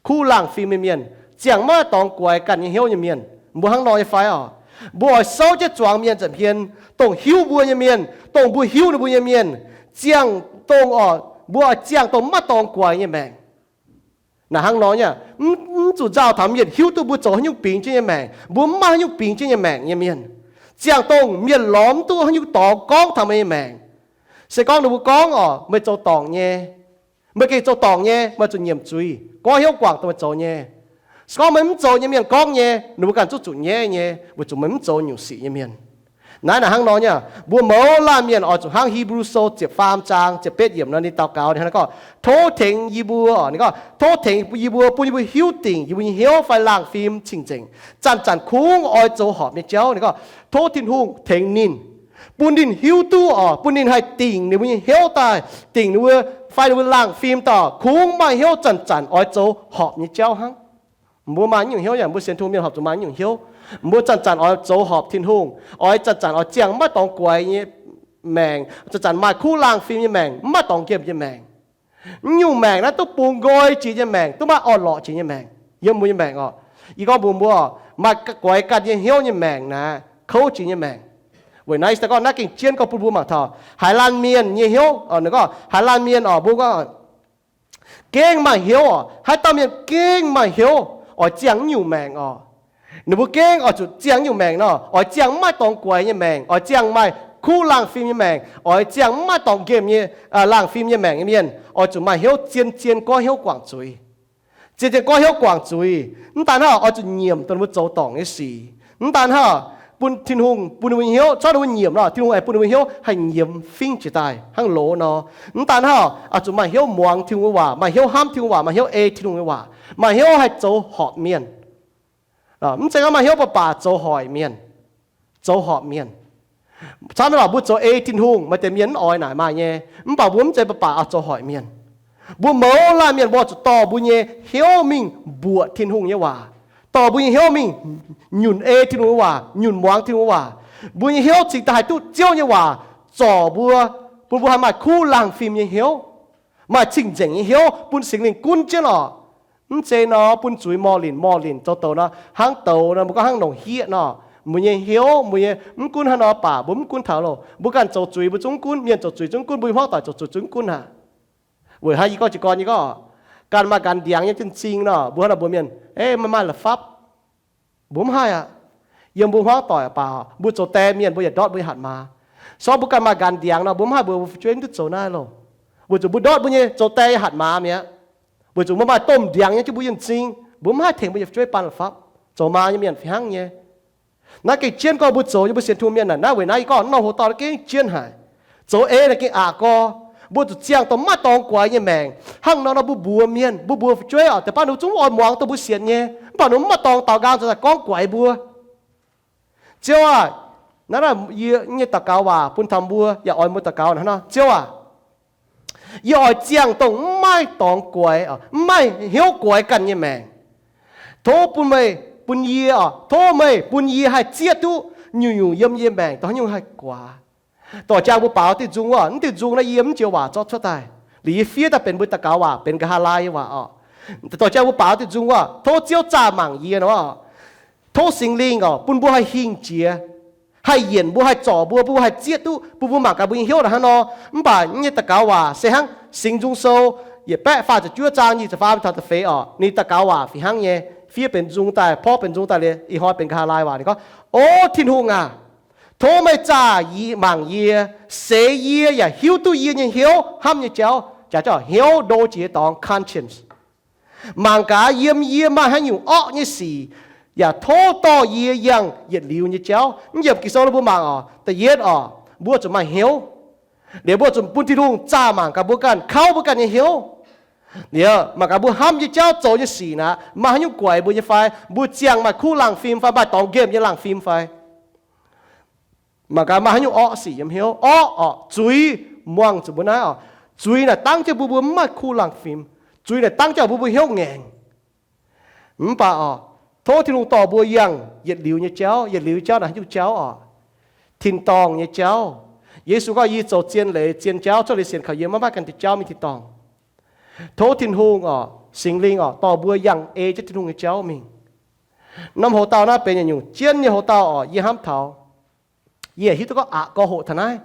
kuv laangh fim nyei mienh, ziangh maiv dorngx guaix ganh nyei hnyouv nyei mienh. Mbuo hnangv nor nyei fai oc? Mbuo oix souv jienv zuangx mienh nza'hmien, dongh hiuv mbuo nyei mienh, dongh mbuo hiuv ninh mbuo nyei mienh, ziangh dongh oc, mbuo oix ziangh dongh maiv dorngx guaix nyei maengc. Naaic hnangv nor nyei, mv zuqc nzauh taux mienh hiuv duqv mbuo zoux haaix nyungc bingx jienv nyei maengc, mbuo mv maaih haaix nyungc bingx jienv nyei maengc nyei mienh. Ziangh dongh mienh lorz mv duqv haaix nyungc dorngx gorngv taux meih nyei maengc. Se gorngv ninh mbuo gorngv oc, meih zoux dorngc nyei, meih gengh zoux dorngc nyei, meih zuqc nyiemc zuiz, goiv hnyouv guangc dongh meih zoux nyei. Se gorngv meih mv zoux nyei, mienh gorngv nyei, ninh mbuo ganh zungv zuqc nyaiv nyei, weic zuqc meih mv zoux nyungc sic nyei mienh. Naaiv naaic hnangv nor nyei, mbuo mouz laanh mienh oix zuqc hnangv Hipv^lu Sou ziepc faam zaang ziepc betv yiemc nor ninh daux gaux, ninh hnangv gorngv, Tov tengx yie mbuo, ninh gorngv, tov tengx yie mbuo, bun yie mbuo hiuv dingc yie mbuo nyei hnyouv fai laangh fim cing-nzengc, zanc-zanc kungx oix zoux horpc nyei jauv. Ninh gorngv, tov Tin-Hungh tengx ninh, bun ninh hiuv duqv oc, bun ninh haih dingc ninh mbuo nyei hnyouv daaih, dingc ninh mbuo fai ninh mbuo laangh fim daaih, kungx maaih hnyouv zanc-zanc oix zoux horpc nyei jauv hnangv. Mbuo maaih nyungc hnyouv nyei, mbuo sienx Tin-Hungh mienh horpc zuqc maaih nyungc hnyouv. Mbuo zanc-zanc oix zoux horpc Tin-Hungh, oix zanc-zanc oix ziangh maiv dorngx guaix nyei maengc, zanc-zanc maaih kuv laangh fim nyei maengc, maiv dorngx nqemh nyei maengc. Mv nyungc maengc naaiv duqv bungx nqoi jiex nyei maengc, duqv maiv orn-lorqc jiex nyei maengc. Yiem mbuo nyei maengc oc, yie gorngv mbuox mbuo, maaih guaix ganh nyei hnyouv nyei maengc naaic, kouv jiex nyei maengc. Weic naaiv se gorngv naaiv gengh jienv gorngv bun mbuo mangc taux haaix laanh mienh nyei hnyouv, gorngv haaix laanh mienh oc, mbuo gorngv gengh maaih hnyouv oc. Haaix dauh mienh gengh maaih hnyouv oix ziangh mv nyungc maengc oc, ninh mbuo gengh oix zuqc ziangh mv nyungc maengc nor, oix ziangh maiv dorngx guaix nyei maengc, oix ziangh maaih kuv laangh fim nyei maengc, oix ziangh maiv dorngx nqemh nyei, laangh fim nyei maengc nyei mienh, oix zuqc maaih hnyouv zien-zien goiv hnyouv guangc zuiz. Zien-zien goiv hnyouv guangc zuiz. Mv daan hnangv, oix zuqc nyiemc dongh ninh mbuo zoux dorngc nyei sic. Mv daan hnangv, bun Tin-Hungh bun ninh mbuo nyei hnyouv, corc ninh mbuo nyiemc nor, Tin-Hungh aengx bun ninh mbuo hnyouv haih nyiemz fingv jiex daaih hnangv loz nor. Mv daan hnangv, oix zuqc maaih hnyouv muangx Tin-Hungh nyei waac, maaih hnyouv hnamv Tin-Hungh waac, maaih hnyouv ei Tin-Hungh nyei waac, maaih hnyouv haih zoux horpc mienh. Mv zeiz gorngv maaih hnyouv baac baac zoux hoic mienh, zoux horpc mienh. Camv nyei lorqc, mbuo zoux ei Tin-Hungh, maaih deix mienh mv oix naaic maaih nyei, mv baac mbuo mv zeiz baac baac oix zoux hoic mienh. Mbuo mouz laanh mienh mbuo zuqc dorh mbuo nyei hnyouv mingh mbuoqc Tin-Hungh nyei waac, dorh mbuo nyei hnyouv mingh nyunc ei Tin-Hungh nyei waac, nyunc muangx Tin-Hungh nyei waac. Mbuo nyei hnyouv cingx daaih haih duqv Ziouv nyei waac zorc mbuo, bun mbuo haih maaih kuv laangh fim nyei hnyouv, maaih cing-nzengc nyei hnyouv bun Singx Lingh gunv jienv oc. Mv zeiz nor bun zuiz morh linc morh linc zoux douc nor, hnangv douc nor, mbuo gorngv hnangv longc hieqv nor. Mbuo nyei hnyouv, mbuo nyei, mv gunv hnangv nor baac mbuo mv gunv taux loh. Mbuo ganh zoux zuiz mbuo zungv mv gunv, mienh zoux zuiz zungv mv gunv, mbuo nyei hmuangv doic zoux zuiz zungv mv gunv aqv. Weic haaix yie gorngv jiez gorn nyei gorngv, ganh maaih ganh ndiangx nyei jienv zing nor, mbuo hnangv nor mbuox mienh, ei, maiv maaih la'fapv. Mbuo mv haih aqv. Yiem mbuo hmuangv doic baac mbuo zoux die mienh mbuo yaac ndortv mbuo nyei hatc maaz. Se gorngv mbuo ganh maaih ganh ndiangx nor, mbuo mv haih mbuox mbuo fu'jueiv mv duqv zoux naaiv loh. Weic zuqc mbuo ndortv mbuo nyei zoux die nyei hatc maaz mi'aqv. Weic zuqc mbuo maaih domh ndiangx nyei jienv mbuo yienh zing, mbuo mv haih tengx mbuo nyei fu'jueiv baan la'fapv. Zoux maa nyei mienh fih hnangv nyei. Naaiv gengh jienv gorngv mbuo zoux nyei, mbuo sienx Tin-Hungh mienh naaic, naaiv weic naaiv yie gorngv norm hoc dauh naaiv gengh jienv haic. Zoux ei naaic gengh aqc gorx. Mbuo zuqc ziangh dongh maiv dorngx guaix nyei maengc. Hnangv nor nor mbuo mbuox mienh, mbuo mbuox fu'jueiv oc, deix baav ninh zungv oix muangx dongh mbuo sienx nyei. Mv baac ninh mv maaih dorngx daaux nqaang zoux daaih gorngv guaix mbuo. Ziouv aah, naaiv, naaiv yie nyei daux gaux waac bun taux mbuo yaac oix mbuo daux gaux hnangv nor. Ziouv aah, yie oix ziangh dongh mv maaih dorngx guaix, mv maaih hnyouv guaix ganh nyei maengc. Tov bun meih, bun yie oc, tov meih bun yie haih zieqv duqv nyungc-nyungc yiem yie maengc dongh haaix nyungc haih guaax. Dorh jangx mbuo baaux diuh nzung wuov, mv diuh nzung naaiv yie mv joux waac zorqv cuotv daaih. Liuz yie fiev daaih benx mbuo daux gaux waac, benx nqa'haav laai nyei waac oc. Dorh jangx mbuo baaux diuh nzung wuov, tov Ziouv zaah mangc yie nor. Tov Singx Lingh oc, bun mbuo haih hingh jiex, haih yienc mbuo, haih zorc mbuo, bun mbuo haih zieqv duqv, bun mbuo mangc gaax mbuo nyei hnyouv naaic hnangv nor. Mv baac nyei daux gaux waac se hnangv Singx Nzung Sou yietc baeqv faah ziepc juov zaang nyic ziepc faam taux da'feix oc, ninh daux gaux waac fih hnangv nyei, fiev benx nzung daaih, porv benx nzung daaih liuz, ih hnoi benx nqa'haav laai waac. Ninh gorngv, O Tin-Hungh aac, tov meih zaah mangc yie, seix yie yaac hiuv duqv yie nyei hnyouv hnamv nyei jauv, jaax jauv hnyouv ndo jiex dorngx, conscience. Mangc gaax yiem yie maaih haaix nyungc orqv nyei sic, yaac tov dorh yie yangh yietc liuz nyei jauv. Mv yiemc Ging-Sou mbuo mangc oc, da'yietv oc, mbuo zuqc maaih hnyouv. Liuz mbuo zuqc bun Tin-Hungh zaah mangc gaax mbuo ganh, kauv mbuo ganh nyei hnyouv. Liuz mangc gaax mbuo hnamv nyei jauv, zoux nyei sic naaic maaih haaix nyungc guaix mbuo nyei fai, mbuo ziangh maaih kuv laangh fim fai, maaih dorngx nqemh nyei laangh fim fai. Mangc gaax maaih haaix nyungc orqv sic yiem hnyouv. Orqv oc, zuiz, muangx zuqc mbuo naaiv oc. Zuiz naaic dangv jienv mbuo, mbuo mv maaih kuv laangh fim. Zuiz naaic dangv jienv mbuo, mbuo hnyouv ngaengc. Mv baac oc, tov Tin-Hungh dorh mbuo yangh yietc liuz nyei jauv. Yietc liuz jauv naaic haaix nyungc jauv oc? Tin-dorngh nyei jauv. Yesu gorngv, Yie zoux zien leiz, zien jauv, cuotv liuz sienx kaux yie maiv maaih ganh diuh jauv mingh tin-dorngh. Tov Tin-Hungh oc, Singx Lingh oc, dorh mbuo yangh ei jienv Tin-Hungh nyei jauv mingh. Norm hoc-dauh naaiv benx yietc nyungc jienv nyei hoc-dauh oc, yie hnamv taux. Yie hiuv duqv gorngv aqc gorx hoqc taux naaiv,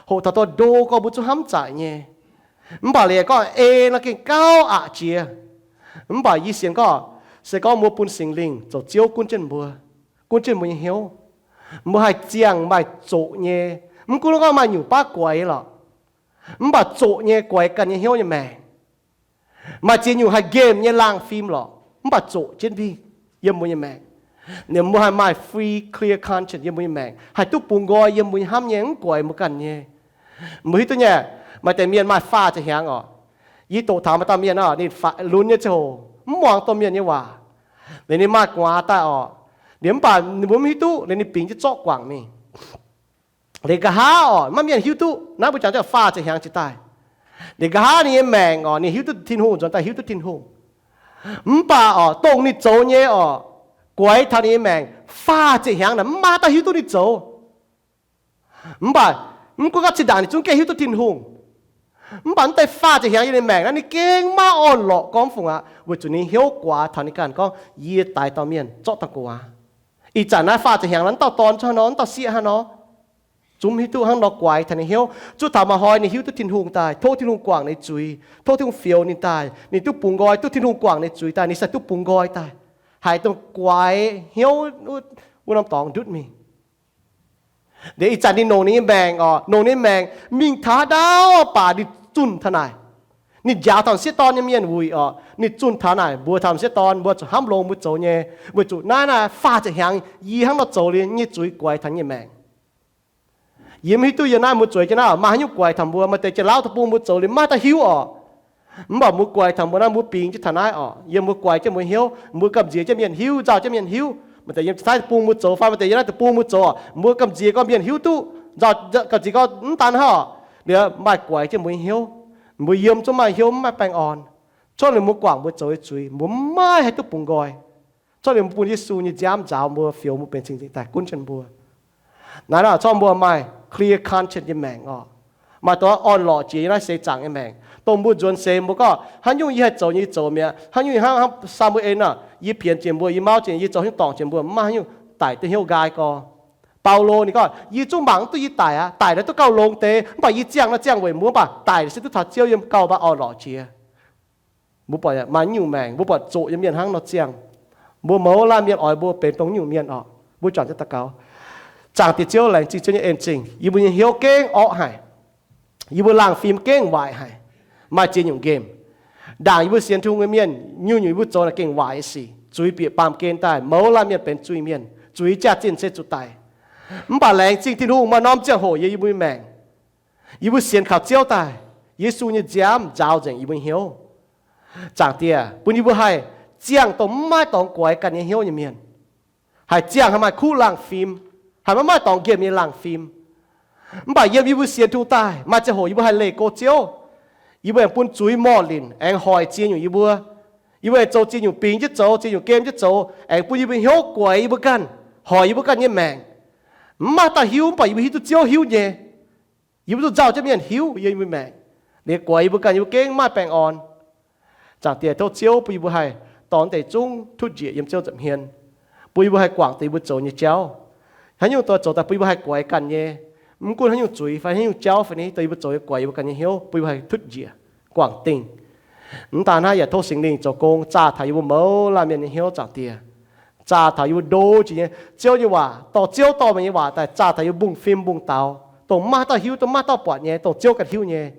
hoqc taux dongh ndo gorx mbuo zungv hnamv zaqc nyei. Mv baac liuz gorngv ei nor gengh gauh aqc jiex. Mv baac yie sienx gorngv, se gorngv mbuo bun Singx Lingh zoux Ziouv gunv jienv mbuo, gunv jienv mbuo nyei hnyouv, mbuo haih ziangh maaih zoqc nyei, mv gunv gorngv maaih nyungc baav guaix lorqc, mv baac zoqc nyei guaix ganh nyei hnyouv nyei maengc. Maaih ziex nyungc haih nqemh nyei laangh fim lorqc, mv baac zoqc jienv mingh yiem mbuo nyei maengc. Ninh mbuo haih maaih free, clear conscience yiem mbuo nyei maengc, haih duqv bungx nqoi yiem mbuo nyei hnamv nyei, mv guaix mbuo ganh nyei. Mbuo hiuv duqv nyei, maaih deix mienh maaih faah ziepc hnyangx oc. Yie doqc taux maaih dauh mienh oc, ninh lunx nyei ziangh hoc mv muangx domh mienh nyei waac. Liuz ninh maaih gu'nguaaz daaih oc. Liuz mv baac ninh mbuo mv hiuv duqv, liuz ninh bingx jienv zorqv guangc mingh. Liuz nqa'haav oc, maiv mienh hiuv duqv. Naaiv mbuo jangx jienv faah ziepc hnyangx jiex daaih. Liuz nqa'haav ninh nyei maengc oc, ninh hiuv duqv Tin-Hungh, nzuonx daaih hiuv duqv Tin-Hungh. Mv baac oc, dongh ninh zoux nyei oc, guaix taux ninh nyei maengc faah ziepc hnyangx naaic mv maaih dauh hiuv duqv ninh zoux. Mv baac mv gunv gorngv zinh ndaangc ninh zungv gengh hiuv duqv Tin-Hungh, mv baac mv deix faah ziepc hnyangx yiem ninh maengc naaiv ninh gengh maiv orn-lorqc gorngv fungc aqv, weic zuqc ninh hnyouv guaax taux ninh ganh gorngv, Yie daix dauh mienh zorqv daaih gu'nguaaz. Ih zanc naaiv faah ziepc hnyangx naaiv, mv dauh dorn zungv haaix nor, mv dauh sieqv haaix nor, zungv mv hiuv duqv hnangv nor guaix taux ninh hnyouv. Zuov taux maaih hnoi ninh hiuv duqv Tin-Hungh daaih, tov Tin-Hungh guangc ninh zuiz, tov Tin-Hungh fioux ninh daaih, ninh duqv bungx nqoi, duqv Tin-Hungh guangc ninh zuiz daaih, ninh se duqv bungx nqoi daaih, haiz dongh guaix hnyouv wuov norm dorngx ndutv mingh. Liuz ih zanc ninh longc ninh nyei maengc oc, longc ninh nyei maengc mingh taux haaix ndau baac ninh zunh taux naaic. Ninh njaaux taux m'sieqv dorn nyei mienh wuic oc, ninh zunh taux naaic mbuox taux m'sieqv dorn, mbuo zuqc hnamv longx mbuo zoux nyei, weic zuqc naaiv naaiv faah ziepc hnyangx yie hnangv nor zoux liuz nyei zuiz guaix taux yie nyei maengc. Yie mv hiuv duqv yiem naaiv mbuo zueiz jienv naaiv maaih haaix nyungc guaix taux mbuo. Maaih deix janx-lauv deic-bung mbuo zoux liuz maiv daaih hiuv oc. Mv baac mbuo guaix taux mbuo naaiv, mbuo bingx jienv taux naaiv oc. Yiem mbuo guaix jienv mbuo hnyouv, mbuo gamh nziex jienv mienh hiuv, nzauh jienv mienh hiuv. Maaih deix yiem Taiv deic-bung mbuo zoux fai maaih deix yiem naaiv deic-bung mbuo zoux oc, mbuo gamh nziex gorngv mienh hiuv duqv, nzauh gamh nziex gorngv mv daan hnangv oc. Liuz maaih guaix jienv mbuo nyei hnyouv. Mbuo yiem zungv maaih hnyouv, mv maaih baengh orn. Cuotv liuz mbuo guangc mbuo zoux nyei zuiz, mbuo maiv haih duqv bungx nqoi. Cuotv liuz mbuo bun Yesu nyei nziaamv nzaaux mbuo, fioux mbuo, benx cing-nzengc daaih gunv jienv mbuo. Naaiv nor corc mbuo maaih clear conscience nyei maengc orqc. Maaih dongh orn-lorqc jiex yiem naaiv seix zaangc nyei maengc, dongh mbuo nzuonx seix mbuo gorngv, haaix nyungc yie haih zoux nyei yie zoux mi'aqv. Haaix nyungc hnangv Saa^mu^en nor, yie pienx jiex mbuo, yie mauv jiex, yie zoux haaix nyungc dorngc jiex mbuo, mv maaih haaix nyungc daic duqv hnyouv nqaai gorx. Baulo ninh gorngv, yie zungv mangc duqv yie daic aqv. Daic naaiv duqv gauh longx deix, mv baac yie ziangh naaiv ziangh weic mbuo, mv baac daic se duqv taux Ziouv yiem gauh mbaih orn-lorqc jiex. Mbuo buatc maaih nyungc maengc, mbuo buatc zoqc nyei mienh hnangv nor ziangh. Mbuo mouz laanh mienh oix mbuo benx dongh nyungc mienh orqc. Mbuo juangc jienv daux gaux, Zaangc Diex Ziouv, laengz zingh Ziouv nyei en-zingh. Yie mbuo nyei hnyouv gengh orqv haic. Yie mbuo laangh fim gengh waaic haic. Maaih ziex nyungc nqemh. Ndaangc yie mbuo sienx Tin-Hungh nyei mienh, nyungc-nyungc yie mbuo zoux naaic gengh waaic nyei sic. Zuiz bieqc baamh gen daaih, mouz laanh mienh benx zuiz-mienh, zuiz jaax-zinh se zuqc daic. Mv baac laengz zingh Tin-Hungh, maaih norm ziangh hoc yiem yie mbuo nyei maengc, yie mbuo sienx kaux Ziouv daaih, Yesu nyei nziaamv nzaaux nzengc yie mbuo nyei hnyouv. Zaangc Diex, bun yie mbuo haih ziangh dongh mv maaih dorngx guaix ganh nyei hnyouv nyei mienh. Haih ziangh haih maaih kuv laangh fim, haih maiv maaih dorngx nqemh nyei laangh fim. Mv baac yiem yie mbuo sienx Tin-Hungh daaih, maaih ziangh hoc yie mbuo haih leih go Ziouv. Yie mbuo aengx bun zuiz morh linc aengx hoic ziex nyungc yie mbuo. Yie mbuo aengx zoux ziex nyungc bingx jienv zoux, ziex nyungc gem jienv zoux, aengx bun yie mbuo hnyouv guaix yie mbuo ganh, hoic yie mbuo ganh nyei maengc. Mv maaih dauh hiuv, mv baac yie mbuo hiuv duqv Ziouv hiuv nyei. Yie mbuo duqv nzauh jienv mienh hiuv yiem yie mbuo maengc, liuz guaix yie mbuo ganh, yie mbuo gengh maaih baengh orn. Zaangc Diex, tov Ziouv bun yie mbuo haih dorh deix zungv tutv njiec yiem Ziouv nza'hmien, bun yie mbuo haih guangc deix yie mbuo zoux nyei jauv. Haaix nyungc doix zoux daaih bun yie mbuo haih guaix ganh nyei. Mv gunv haaix nyungc zuiz fai haaix nyungc jauv fai ni, dongh yie mbuo zoux nyei guaix yie mbuo ganh nyei hnyouv, bun yie mbuo haih tutv njiec, guangc dingh. Mv daaih naaiv yaac tov Singx Lingh zoux gong zaah taux yie mbuo mouz laanh mienh nyei hnyouv, Zaangc Diex. Zaah taux yie mbuo ndo jiex nyei Ziouv nyei waac, dorh Ziouv dorh meih nyei waac daaih zaah taux yie mbuo mbungv fim mbungv daux, dongh maiv maaih dauh hiuv, dongh maiv maaih dauh buatc nyei, dongh Ziouv ganh hiuv nyei.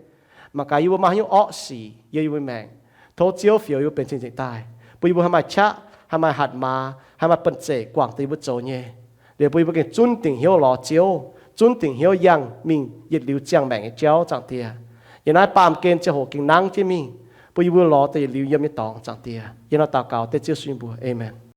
Mangc gaax yie mbuo maaih haaix nyungc orqv sic yiem yie mbuo maengc, tov Ziouv fioux yie mbuo benx cing-nzengc daaih, bun yie mbuo haih maaih qaqv, haih maaih hatc maaz, haih maaih banh zeic guangc deix yie mbuo zoux nyei. Liuz bun yie mbuo gengh zunv dingc hnyouv lorz Ziouv, zunv dingc hnyouv yangh mingh yietc liuz ziangh maengc nyei jauv, Zaangc Diex. Yiem naaiv baamh gen ziangh hoc gengh nangv jienv mingh, bun yie mbuo lorz deix yietc liuz yiem nyei dorngx, Zaangc Diex. Yiem naaiv daux gaux dengv Ziouv Yesu nyei mbuox, aamen.